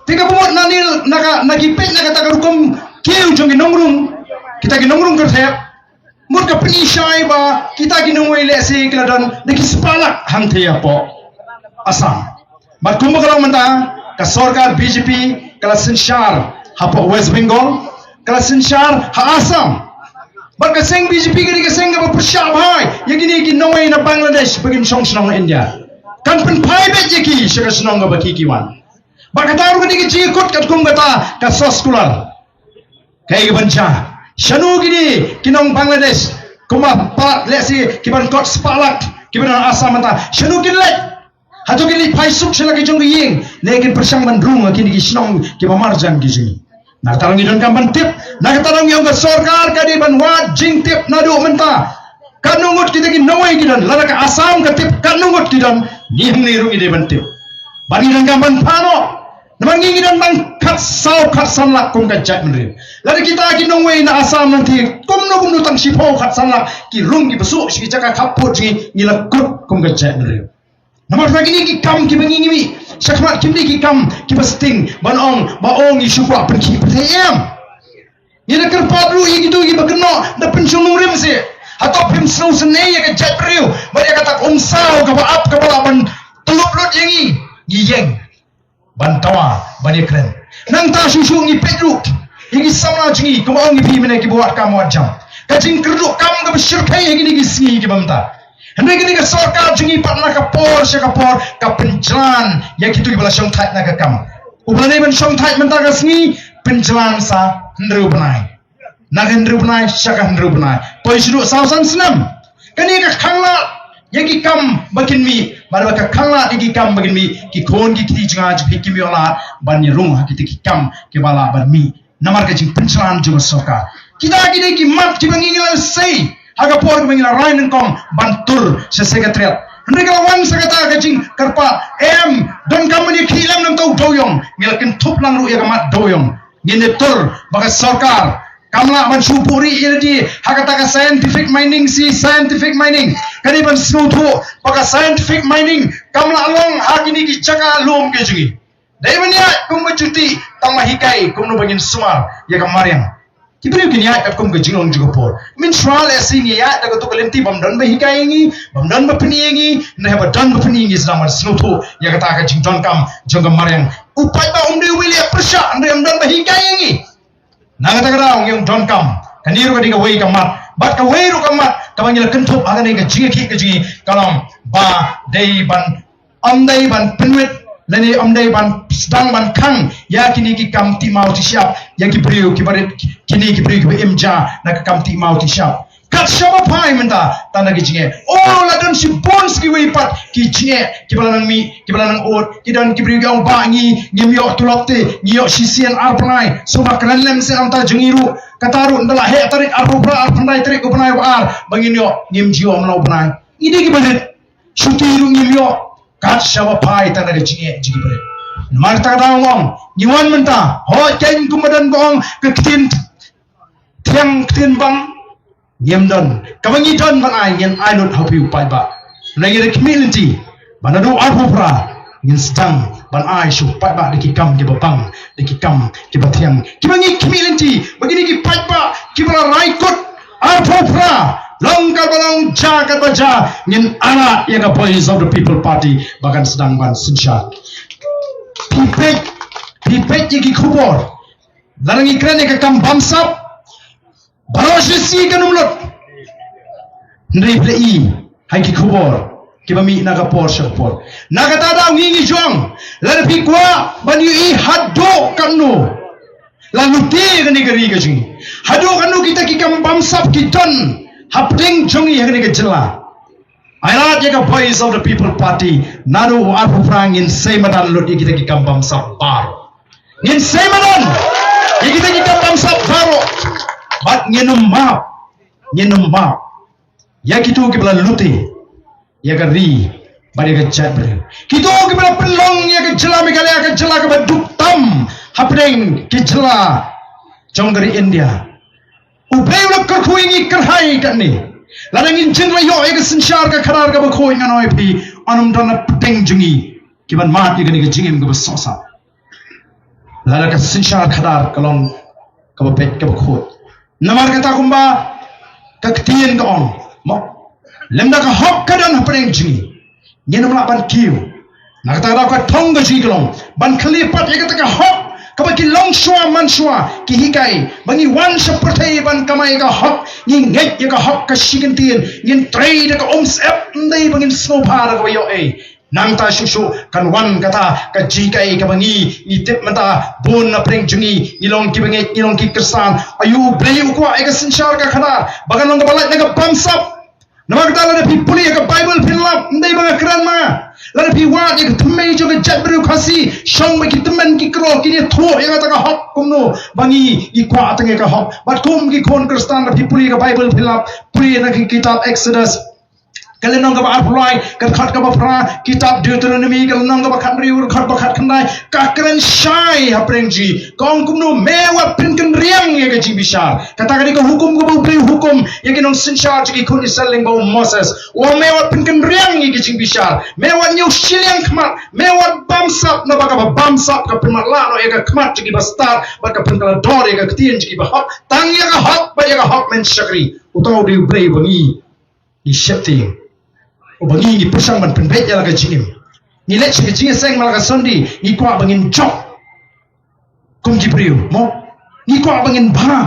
Te kaba mut na ni, na ka, na ki peit na kata ka rukom kiew jong ki nongrung, kita ki nongrung kyrthep. Mut ka pyni shai ba kita ki nongwei lehse ki la don da ki spah lak hangthie hapoh Assam. Bad kumba ka long mynta, ka sorkar B J P ka la synshar hapoh West Bengal, ka la synshar ha Assam. Bad ka seng B J P ka dei ka seng kaba pyrshah bha ïa kine ki nongwei na Bangladesh ba kin shong shnong ha India. Kan pynphai beit ïa ki sha ka shnong kaba ki ki wan. Bad kata ruh ka dei ka jingkut katkum kata ka soskular. Kaei kaban jia? Shano kine ki nong Bangladesh, kumba pat lehse kiban kot spah lak kiban don ha Assam mynta, shano kin leit? Hato kin leit phai suk sha la ki jong ki ïing, ne kin pyrshang ban rung ha kine ki shnong kiba marjan ki jong ngi? Na kata ruh ngi donkam ban tip. Na kata ruh ngi ong ka sorkar ka dei ban wad jingtip naduh mynta. Katno ngut kita ki nongwei ki don, lada ka Assam ka tip katno ngut ki don, ngi hangne ruh ngi dei ban tip. Bad ngi donkam ban phah noh. Namar ngi ngi don tang khatsaw khatsan lak kum ka jaitbynriew. Lada kita ki nongwei na Assam nangta kumno kumno tang shiphew khatsan lak ki rung ki ba suk sha ki jaka khappud jong ngi, ngi la kut kum ka jaitbynriew. Namar ba kine ki kam kiba ngi ngi mih shakhmat kim dei ki kam kiba sting ban ong ba ong ngi shu kwah pynkhih pyrthei, em. Ngi la kyrpad ruh ïa kito kiba kynnoh da pynshong nongrim seh. Hato phim sngewsynei ïa ka jaitbynriew bad ïa kata ka umsaw kaba ap kaba lah ban tyllup lut ïa ngi? Ngi ïeng ban dawa ban ïakren. Nangta shuh shuh ngi peit ruh ïa ki samla jong ngi, kumba ong ïa phi mynne, kiba wad kam wad jam. Ka jingkyrduh kam kaba shyrkhei ha kine ki sngi kiba mynta. Hynrei kane ka sorkar jong ngi pat na ka por sha ka por ka pynjlan ïa kito kiba la shongthait na ka kam. Uba la dei ban shongthait mynta ka sngi, pynjlan sa hynriew bnai. Na ka hynriew bnai sha ka hynriew bnai, poi shuh saw san snem. Kane ka khanglad ïa ki kam ba kin mih, bad ba ka khanglad ïa ki kam ba kin mih, ki khun ki kti jong nga jong phi kim ïoh lad ban ïarung ha kita ki kam kiba lah ban mih namar ka jingpynjlan jong ka sorkar. Kita ki dei ki mat kiba ngi ngi la sei ha ka por ba ngi la rai nyngkong ban tur sha Secretariat. Hynrei ka la wan sa kata ka jingkyrpad, em, donkam ban ïakhih lem na uta u dewïong. Ngi la kynthup lang ruh ïa ka mat dewïong. Ngin ïa tur ba ka sorkar kam lah ban shu buhrieh ïa lade ha kata ka scientific mining, shi scientific mining. Ka dei ban sngewthuh ba ka scientific mining kam lah long ha kine ki jaka lum ki jong ngi. Dei ban ïaid kum ka juti, tang ba hikai kumno ba ngin sumar ïa ka mariang. Ki briew kin ïaid katkum ka jinglong jong ka por. Mynshuwa lehse ngi ïaid da kato ka lynti bym don ba hikai ïa ngi, bym don ba pyni ïa ngi, hynrei haba don ba pyni ïa ngi sdang ban sngewthuh ïa kata ka jingdonkam jong ka mariang. U paidbah um dei uwei leh pyrshah hynrei ym don ba hikai ïa ngi. Na kata ka daw ngi ong donkam. Kane ruh ka dei kawei ka mat. Bad kawei ruh ka mat kaba ngi la kynthup ha kane ka jingïakhih ka jong ngi ka long ba dei ban, ym dei ban pynwit lane ym dei ban sdang ban khang ïa kine ki kam tih maw tih shyiap ïa ki briew kiba rit, kine ki briew kiba im ja na ka kam tih maw tih shyiap. Kat shaba phai mynta tang da ki jingeh. Oh, la don shibun sa kiwei pat ki jingeh kiba la nang mih, kiba la nang ud. Ki don ki briew ki ong ba ngi ngim ïoh tulop te, ngi ïoh shisien ar bnai. Sngewbha kren lem seh ïa kata jong ngi ruh. Kata ruh ynda la heh tarik arphew phra, arphew khyndai tarik u bnai ba ar ba ngin ïoh, ngim ju ïoh mano bnai. Ngi dei kiba rit. Shuti ruh ngim ïoh. Kat shaba phai tang da ka jingeh jong ki briew. Namar kata ka daw nga ong, ngi wan mynta, hooid, kein kumba don ba ong ka ktien thiang, ktien bang, ngim don. Kaba ngi don ban ai, ngin ai lut ha u paidbah. Ngi da khmih lynti ba naduh arphew phra ngin sdang ban ai sha u paidbah da ki kam kiba bang, da ki kam kiba thiang, kiba ngi khmih lynti ba kine ki paidbah kiba la rai kut arphew phra, long kaba long, jia kaba jia, ngin ailad ïa ka Voice of the People Party ba kan sdang ban synshar. Phi peit, phi peit ïa ki khubor. Lada ngi kren ïa ka kam bamsap, baroh shi sngi kan ym lut. Hynrei phi la i ha ki khubor kiba mih na ka por sha ka por. Na kata ka daw ngi ngi ju ong, lada phi kwah ban ïohi haduh katno la lute kane ka ri ka jong ngi, haduh katno kita ki kam bamsap ki don hapdeng jong ngi ha kane ka jylla, ailad ïa ka Voice of the People Party, naduh arphew phra ngin sei madan lut ïa kita ki kam bamsap baroh. Ngin sei madan ïa kita ki kam bamsap baroh. Bad ngin ym map, ngin ym map ïa kito kiba la lute ïa ka ri bad ïa ka jaitbynriew, kito kiba la pynlong ïa ka jylla Meghalaya ka jylla kaba duk tam hapdeng ki jylla jong ka ri India. U Blei u la kyrkhu ïa ngi kyrhai katne. Lada ngin jin la ïoh ïa ka synshar ka khadar kaba khuid, ngan ong ïa phi, yn ym don hapdeng jong ngi kiban mad ïa kane ka jingim kaba sohsat. Lada ka synshar khadar ka long kaba beit kaba khuid. Namar kata kumba ka ktien ka ong, mo, lymda ka hok ka don hapdeng jong ngi, ngin ym lah ban kiew. Na kata ka daw ka thong ka jong ngi ka long ban kylli pat ïa kata ka hok kaba ki longshuwa manshuwa ki hikai ba ngi wan sha pyrthei ban kamai ïa ka hok. Ngi ngeit ïa ka hok ka shi kyntien, ngin trei da ka umsyep, ym dei ba ngin sngewbha da kaba ïoh ei. Nangta shuh shuh kan wan kata ka jinghikai kaba ngi, ngi tip mynta bun na pdeng jong ngi, ngi long kiba ngeit, ngi long ki Khristan. Aïu U Blei u kwah ïa ka synshar ka khadar ba kan long kaba lait na ka bamsap? Namar kata lada phi pule ïa ka Baibl phin lap, ym dei ba nga kren ma nga. Lada phi wad ïa ka thymmei jong ka jaitbynriew Khasi, shong bad ki tymmen ki kro, kin ïathuh ïa kata ka hok kumno ba ngi, ngi kwah tang ïa ka hok. Bad kum ki khun Khristan, lada phi pule ïa ka Baibl phin lap, pule na ki kitab Exodus, ka lynnong kaba arphew lai, ka dkhot kaba phra, kitab Deuteronomi, ka lynnong kaba khathynriew, ka dkhot ba khatkhyndai, ka kren shai hapdeng jong ngi. Ka ong kumno, me wat pynkynriang ïa ka jingbishar. Kata ka dei ka hukum kaba U Blei u hukum ïa ki nongsynshar jong ki khun Israel lyngba u Moses. U ong me wat pynkynriang ïa ka jingbishar. Me wat ñiew shiliang khmat, me wat bamsap, naba kaba bamsap ka pynmatlah noh ïa ka khmat jong ki bastad bad ka pynkylla dor ïa ka ktien jong ki bahok. Tang ïa ka hok bad ïa ka hok men shakri. Uta u dei U Blei ba ngi ngi sheptieng, uba ngi ngi pyrshang ban pynbeit ïa la ka jingim. Ngi leit sha ka jingïaseng man la ka Sunday, ngi kwah ba ngin jop kum ki briew, mo? Ngi kwah ba ngin bha,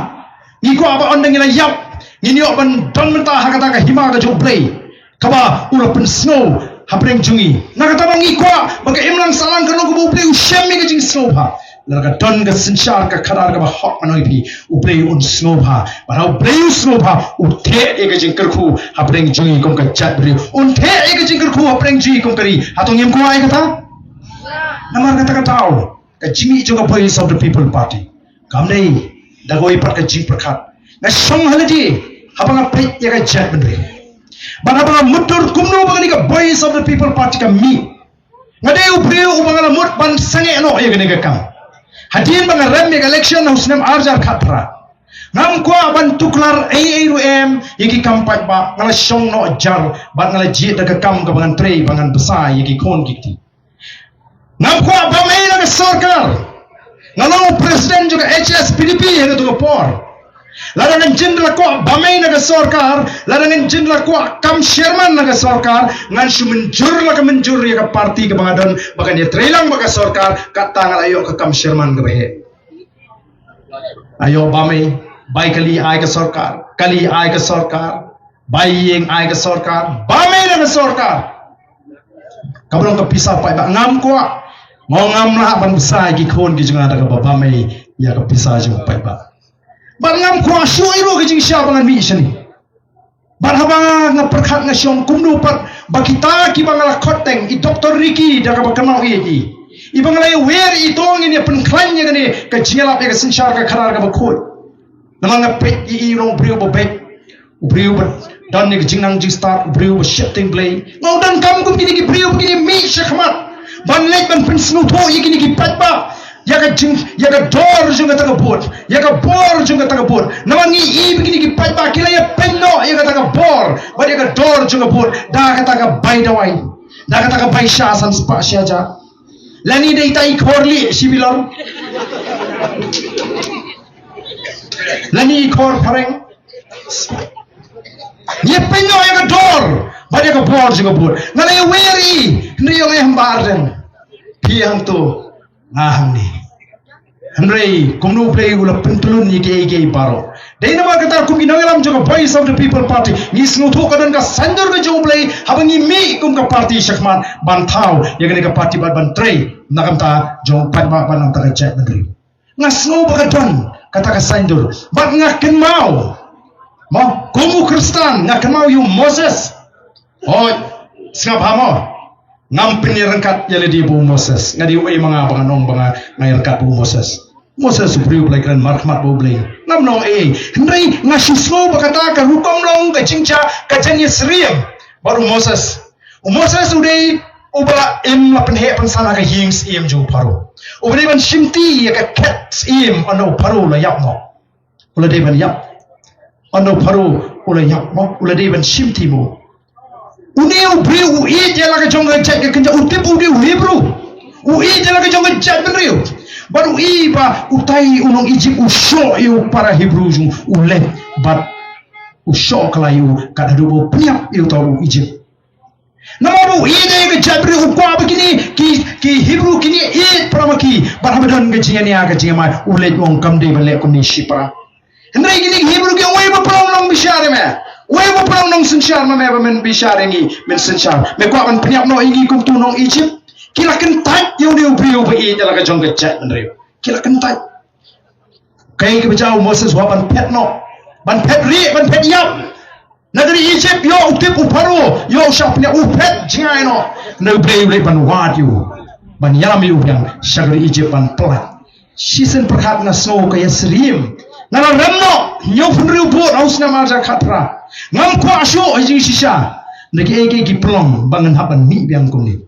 ngi kwah ba ynda ngi la ïap ngin ïoh ban don mynta ha kata ka hima ka jong U Blei kaba u la pynsngew hapdeng jong ngi. Na kata ba ngi kwah ba ka imlang sahlang ka long kaba U Blei u shem ïa ka jingsngewbha. Lada ka don ka synshar ka khadar kaba hok, ngan ong ïa phi, U Blei un sngewbha. Bad haba U Blei u sngewbha, u theh ïa ka jingkyrkhu hapdeng jong ngi kum ka jaitbynriew, un theh ïa ka jingkyrkhu hapdeng jong ngi kum ka ri. Hato ngim kwah ïa kata? Namar kata ka daw ka jingmih jong ka Voice of the People Party kam dei da kawei pat ka jingpyrkhat. Nga shong ha lade haba nga peit ïa ka jaitbynriew, bad haba nga mutdur kumno ba kane ka Voice of the People Party ka mih. Nga dei u briew uba nga la mut ban sangeh noh ïa kane ka kam. Hadien ba nga rem ïa ka election ha u snem ar hajar khatphra, ngam kwah ban tuklar ei ei ruh em ïa ki kam paidbah. Nga la shong noh jar bad nga la jied da ka kam kaba ngan trei ba ngan bsa ïa ki khun ki kti. Ngam kwah bam ei na ka sorkar. Nga long u president jong ka H S P D P ha kato ka por. Lada ngan jin da la kwah bam ei na ka sorkar, lada ngan jin da la kwah kam chairman na ka sorkar, ngan shu mynjur la ka mynjur ïa ka party kaba nga don ba kan ïatrei lang bad ka sorkar, kata nga la ïoh ka kam chairman kaba heh. Aïu bam ei, bai kali ai ka sorkar, kali ai ka sorkar, bai ïing ai ka sorkar, bam ei na ka sorkar. Kaba long ka pisa paidbah ngam kwah. Nga ngam lah ban bsa ïa ki khun ki jong nga da kaba bam ei ïa ka pisa jong paidbah. Bad ngam kwah shuh ei ruh ka jingshisha ba ngan mih shane. Bad haba nga pyrkhat nga shong kumno pat ba kita kiba nga la khot teng, i Doktor Ricky da kaba kynmaw ïa i, i ba nga la ïawer i, to ngin ïa pynkhlaiñ ïa kane ka jingïalap ïa ka synshar ka khadar kaba khuid. Namar nga peit ïa i u long u briew ba beit, u briew ba don ïa ka jingnang jingstad, u briew ba sheptieng Blei. Nga u donkam kum kine ki briew ba kin ïa mih sha khmat ban leit ban pynsngewthuh ïa kine ki paidbah ïa ka jing, ïa ka dor jong kata ka vote, ïa ka bor jong kata ka vote. Namar ngi i ba kine ki paidbah ki la ïa pynnoh ïa kata ka bor bad ïa ka dor jong ka vote da kata ka bai dawai, da kata ka bai sha san spah sha ja. Lane dei ta i khor lieh shi bilor, lane i khor phareng. Ngi pynnoh ïa ka dor bad ïa ka bor jong ka vote. Nga la ïawer i, hynrei ong, eh, Bah Ardent, phi hangto, nga hangne. Hynrei kumno U Blei u la pyntlun ïa kiei kiei baroh. Dei namar kata kum ki nongïalam jong ka Voice of the People Party ngi sngewthuh ka don ka saiñdur ka jong U Blei haba ngi mih kum ka party sha khmat ban thaw ïa kane ka party bad ban trei na ka bynta jong u paidbah bad na ka bynta ka jaitbynriew. Nga sngew ba ka don kata ka saiñdur bad nga kynmaw, mo, kum u Khristan nga kynmaw ïa u Moses. Hooid, sngap ha mo. Ngam pynïaryngkat ïa lade bad u Moses. Nga dei uei ma nga ba ngan ong ba nga, nga ïaryngkat bad u Moses. Moses u briew ba la kren markhmat bad U Blei. Ngam ong ei. Hynrei nga shu sngew ba kata ka rukom long ka jingjia ka jingïasyriem bad u Moses. U Moses u dei uba la im, la pynheh pynsan ha ka ïing syiem jong u Pharaoh. Uba dei ban shimti ïa ka khet syiem ynda u Pharaoh u la ïap noh. U la dei ban ïap. Ynda u Pharaoh u la ïap noh, u la dei ban shimti mo. Une u briew u ïeit ïa la ka jong ka jait ka kynja, u tip u dei u Hebru. U ïeit ïa la ka jong ka jaitbynriew. Bad u ïeit ba utai u nong Egypt u shoh ïa u para Hebru jong u, u leit bad u shoh kylla ïa u kat haduh ba u pynïap ïa uta u Egypt. Namar ba u ïeit ïa ka jaitbynriew, u kwah ba kine ki, ki Hebru kin ïeit para ma ki. Bad haba don ka jingïania ka jingïamai, u leit u ong kam dei ban leh kumne shipara. Hynrei kine ki Hebru ki ong, uei ba pynlong nongsynshar ïa me? Uei ba pynlong nongsynshar ma me ba men bishar ïa ngi, men synshar? Me kwah ban pynïap noh ïa ngi kum utu u nong Egypt? Ki la kyntait ïa une u briew ba ïeit ïa la ka jong ka jaitbynriew. Ki la kyntait. Kaei kaba jia, u Moses u hap ban phet noh, ban phet rieh, ban phet ïap. Na ka ri Egypt, ïoh u tip u Pharaoh, ïoh u shah pynïap, u phet jngai noh. Hynrei U Blei u leit ban wad ïa u, ban ïalam ïa u biang sha ka ri Egypt ban pynlait. Shisien pyrkhat nga sngew ka ïasyriem. Nga la rem noh hynñiewphew hynriew vote ha u snem arhajar khatphra. Ngam kwah shuh ha jingshisha. Na kiei kiei ki pynlong ba ngan hap ban mih biang kumne.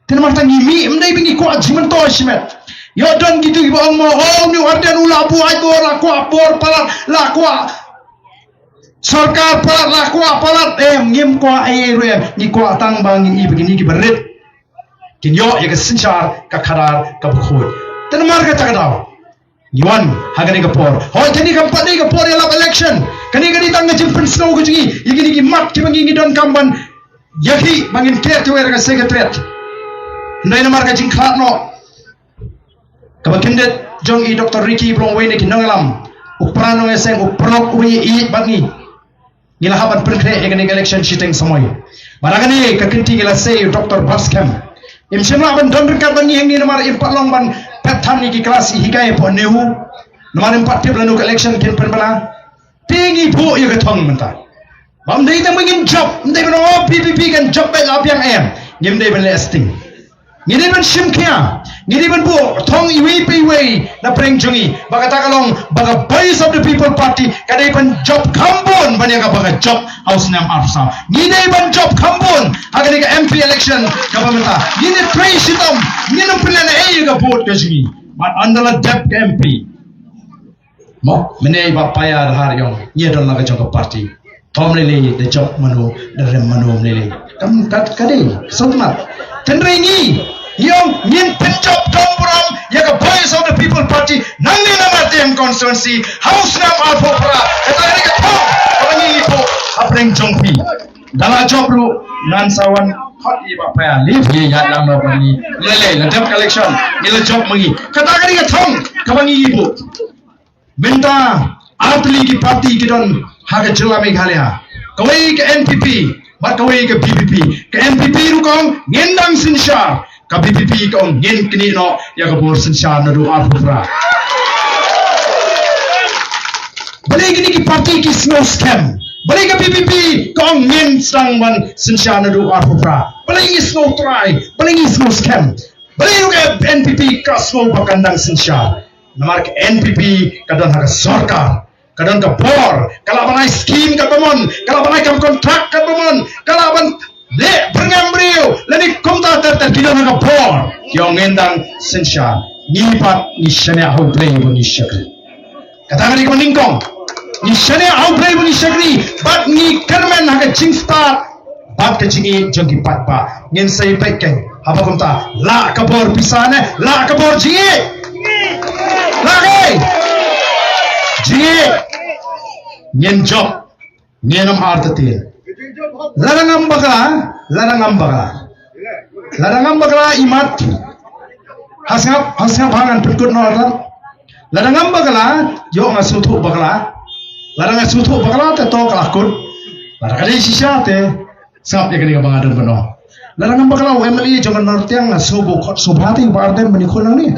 Te namar kata ngi mih, ym dei ba ngi kwah jingmyntoi shimet. Ïoh don kito kiba ong mo, oh, une u Ardent u la buaid bor, la kwah bor palat, la kwah sorkar palat, la kwah palat. Em, ngim kwah ei ei ruh em. Ngi kwah tang ba ngi i ba kine kiba rit kin ïoh ïa ka synshar ka khadar kaba khuid. Te namar kata ka daw ngi wan ha kane ka por. Hooid, kane kam pat dei ka por ïalap election. Kane ka dei tang ka jingpynsngew ka jong ngi ïa kine ki mat kiba ngi, ngi donkam ban ïakhih ba ngin ker tyrwa ïa ka Secretariat. Hynrei namar ka jingkhlad noh kaba kyndit jong i Doktor Ricky ba long uwei na ki nongïalam, u para nongïaseng, u paralok uba ïeit bad ngi, ngi la hap ban pynkhreh ïa kane ka election shiteng samoi. Bad ha kane ka kynti ngi la sei ïa u Doktor Batskhem. Im shym lah ban don ryngkat bad ngi hangne namar im pat long ban phet than ïa ki klas i hikai hapoh NEHU. Namar im pat tip lano ka election kin pynbna. Te ngi buh ïa ka thong mynta. Ba ym dei tang ba ngin jop, ym dei ban ong, oh, VPP kan jop beit, la biang, em. Ngim dei ban leh sting. Ngi dei ban shim khia, ngi dei ban buh thong iwei pa iwei na pdeng jong ngi. Ba kata ka long ba ka Voice of the People Party ka dei ban jop kham bun ban ïa kaba ka jop ha u snem arphew saw. Ngi dei ban jop kham bun ha kane ka MP election kaba mynta. Ngin ïa trei shitom, ngin ym pynlehnohei ïa ka vote ka jong ngi. Bad ynda la dep ka MP, mo, mynne i Bah Paya Dhar i ong, ngi ïa don la ka jong ka party. Thom lei lei, da jop mano, da rem mano, ym lei lei. Kam, ka, ka dei sngewtynnat. Hynrei ngi, ngi ong ngin pynjop dong burom ïa ka Voice of the People Party nangne na Martin constituency ha u snem arphew phra. Kata ka dei ka thong kaba ngi buh hapdeng jong phi. Da la jop ruh ngan sa wan khot i Bah Paya, lip ïa ïaid lang noh bad ngi. Lei lei, la dep ka election, ngi la jop ma ngi. Kata ka dei ka thong kaba ngi buh. Mynta artylli ki party ki don ha ka jylla Meghalaya. Kawei ka NPP bad kawei ka VPP. Ka NPP ruh ka ong ngin dang synshar, ka VPP ka ong ngin knieh noh ïa ka bor synshar naduh arphew phra. Balei kine ki party ki sngew skhem? Balei ka P P P ka ong ngin sdang ban synshar naduh arphew phra? Balei ngi sngew trai? Balei ngi sngew skhem? Balei ruh ka N P P ka sngew ba kan dang synshar? Namar ka N P P ka don ha ka sorkar, ka don ka bor, ka lah ban ai skim katba mon, ka lah ban ai kam kontrak katba mon, ka lah ban leh byrngem briew lane kumta ter ter, ki don ha ka bor. Ki ong ngin dang synshar. Ngi pat ngi shaniah ha U Blei ba ngi shakri. Kata ka dei kaba nyngkong. Ngi shaniah ha U Blei ba ngi shakri bad ngi kyrmen ha ka jingstad bad ka jingïeit jong ki paidbah. Ngin sa ïa peit kein haba kumta, lah ka bor pisa ne lah ka bor jingïeit? Lah kein. Jingïeit. Ngin jop. Ngin ym artatien. Lada ngam bakla, lada ngam bakla, lada ngam bakla, imat. Ha sngap, ha sngap, ha ngan pynkut noh artat. Lada ngam bakla, ïoh nga sngewthuh bakla. Lada nga sngewthuh bakla te to ka la kut. Lada ka dei shisha te sngap ïa kane kaba nga don ban ong. Lada ngam bakla, u M L A jong ka North Tiang, nga sngew ba u khot sngewbha te u Bah Ardent ban ïakhun nangne.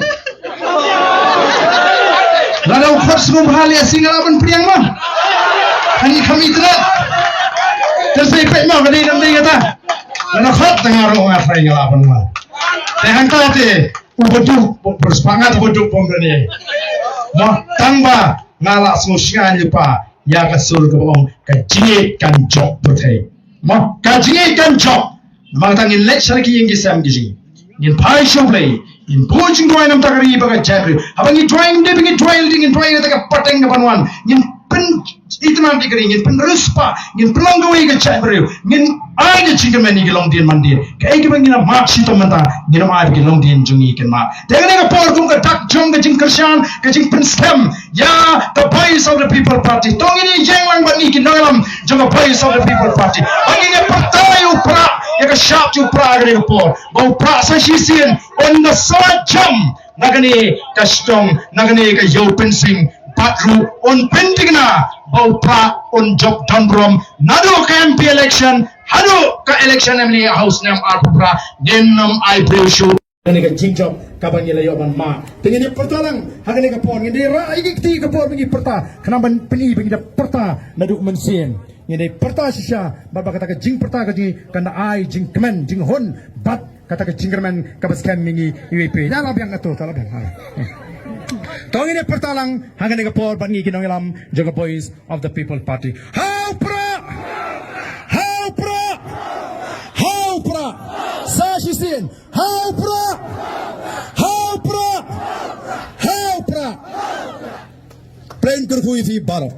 Lada u khot sngewbha, lehse nga lah ban pdiang mo. Hani kham internet. Te sa ïa peit mo ka dei ne ym dei kata. Lada khot te nga ruh nga trai nga lah ban wan. Te hangta te u baduk, bad pyrshah nga te baduk bym dei. Mo, tang ba nga lah sngewsynei lypa ïa ka sur kaba ong ka jingïeit kan jop pyrthei. Mo, ka jingïeit kan jop. Namar kata ngin leit sha la ki ïing ki sem ki jong ngi. Ngin phai sha U Blei. Ngin buh jingduwai na ka bynta ka ri bad ka jaitbynriew. Haba ngi duwai, ngin dei ba ngi duwai, ngin duwai na ka bynta ka pateng kaban wan. Ngin pynitynnad ïa ka ri, ngin pynriewspah, ngin pynlong kawei ka jaitbynriew. Ngin ai ka jingkyrmen ïa ki longdien mandien. Kaei kaba ngin ïa mad shitom mynta, ngin ym ai ba ki longdien jong ngi kin mad. Te kane ka por kum ka dak jong ka jingkyrshan, ka jingpynskhem ïa ka Voice of the People Party. To ngin ïeng lang bad ngi ki nongïalam jong ka Voice of the People Party. Bad ngin ïa pyrta ïa u Prah, ïa ka shap jong u Prah ha kane ka por. Ba u Prah sa shisien un da sa jam na kane ka shnong, na kane ka Ïew Pynsing. Bad ruh un pynthikna ba u Prah un jop don burom naduh ka M P election haduh ka election M L A ha u snem arphew phra. Ngin ym ai briew shuh. Kane ka jingjop kaba ngi la ïoh ban mad. Te ngin ïa pyrta lang ha kane ka por, ngin ïa rah ïa ki kti ka por ba ngi pyrta, khnang ban pyni ba ngi da pyrta naduh mynsiem. Ngin ïa pyrta shisha bad ba kata ka jingpyrta ka jong ngi kan da ai jingkmen, jinghun bad kata ka jingkyrmen kaba skhem ïa ngi iwei pa iwei. Ïa la biang ato, ta la biang. To ngin ïa pyrta lang ha kane ka por bad ngi ki nongïalam jong ka Voice of the People Party. Ha u Prah! Ha u Prah! Ha u Prah! Sa shisien. Ha u Prah! Ha u Prah! Ha u Prah! Plain curfew ïa phi baroh.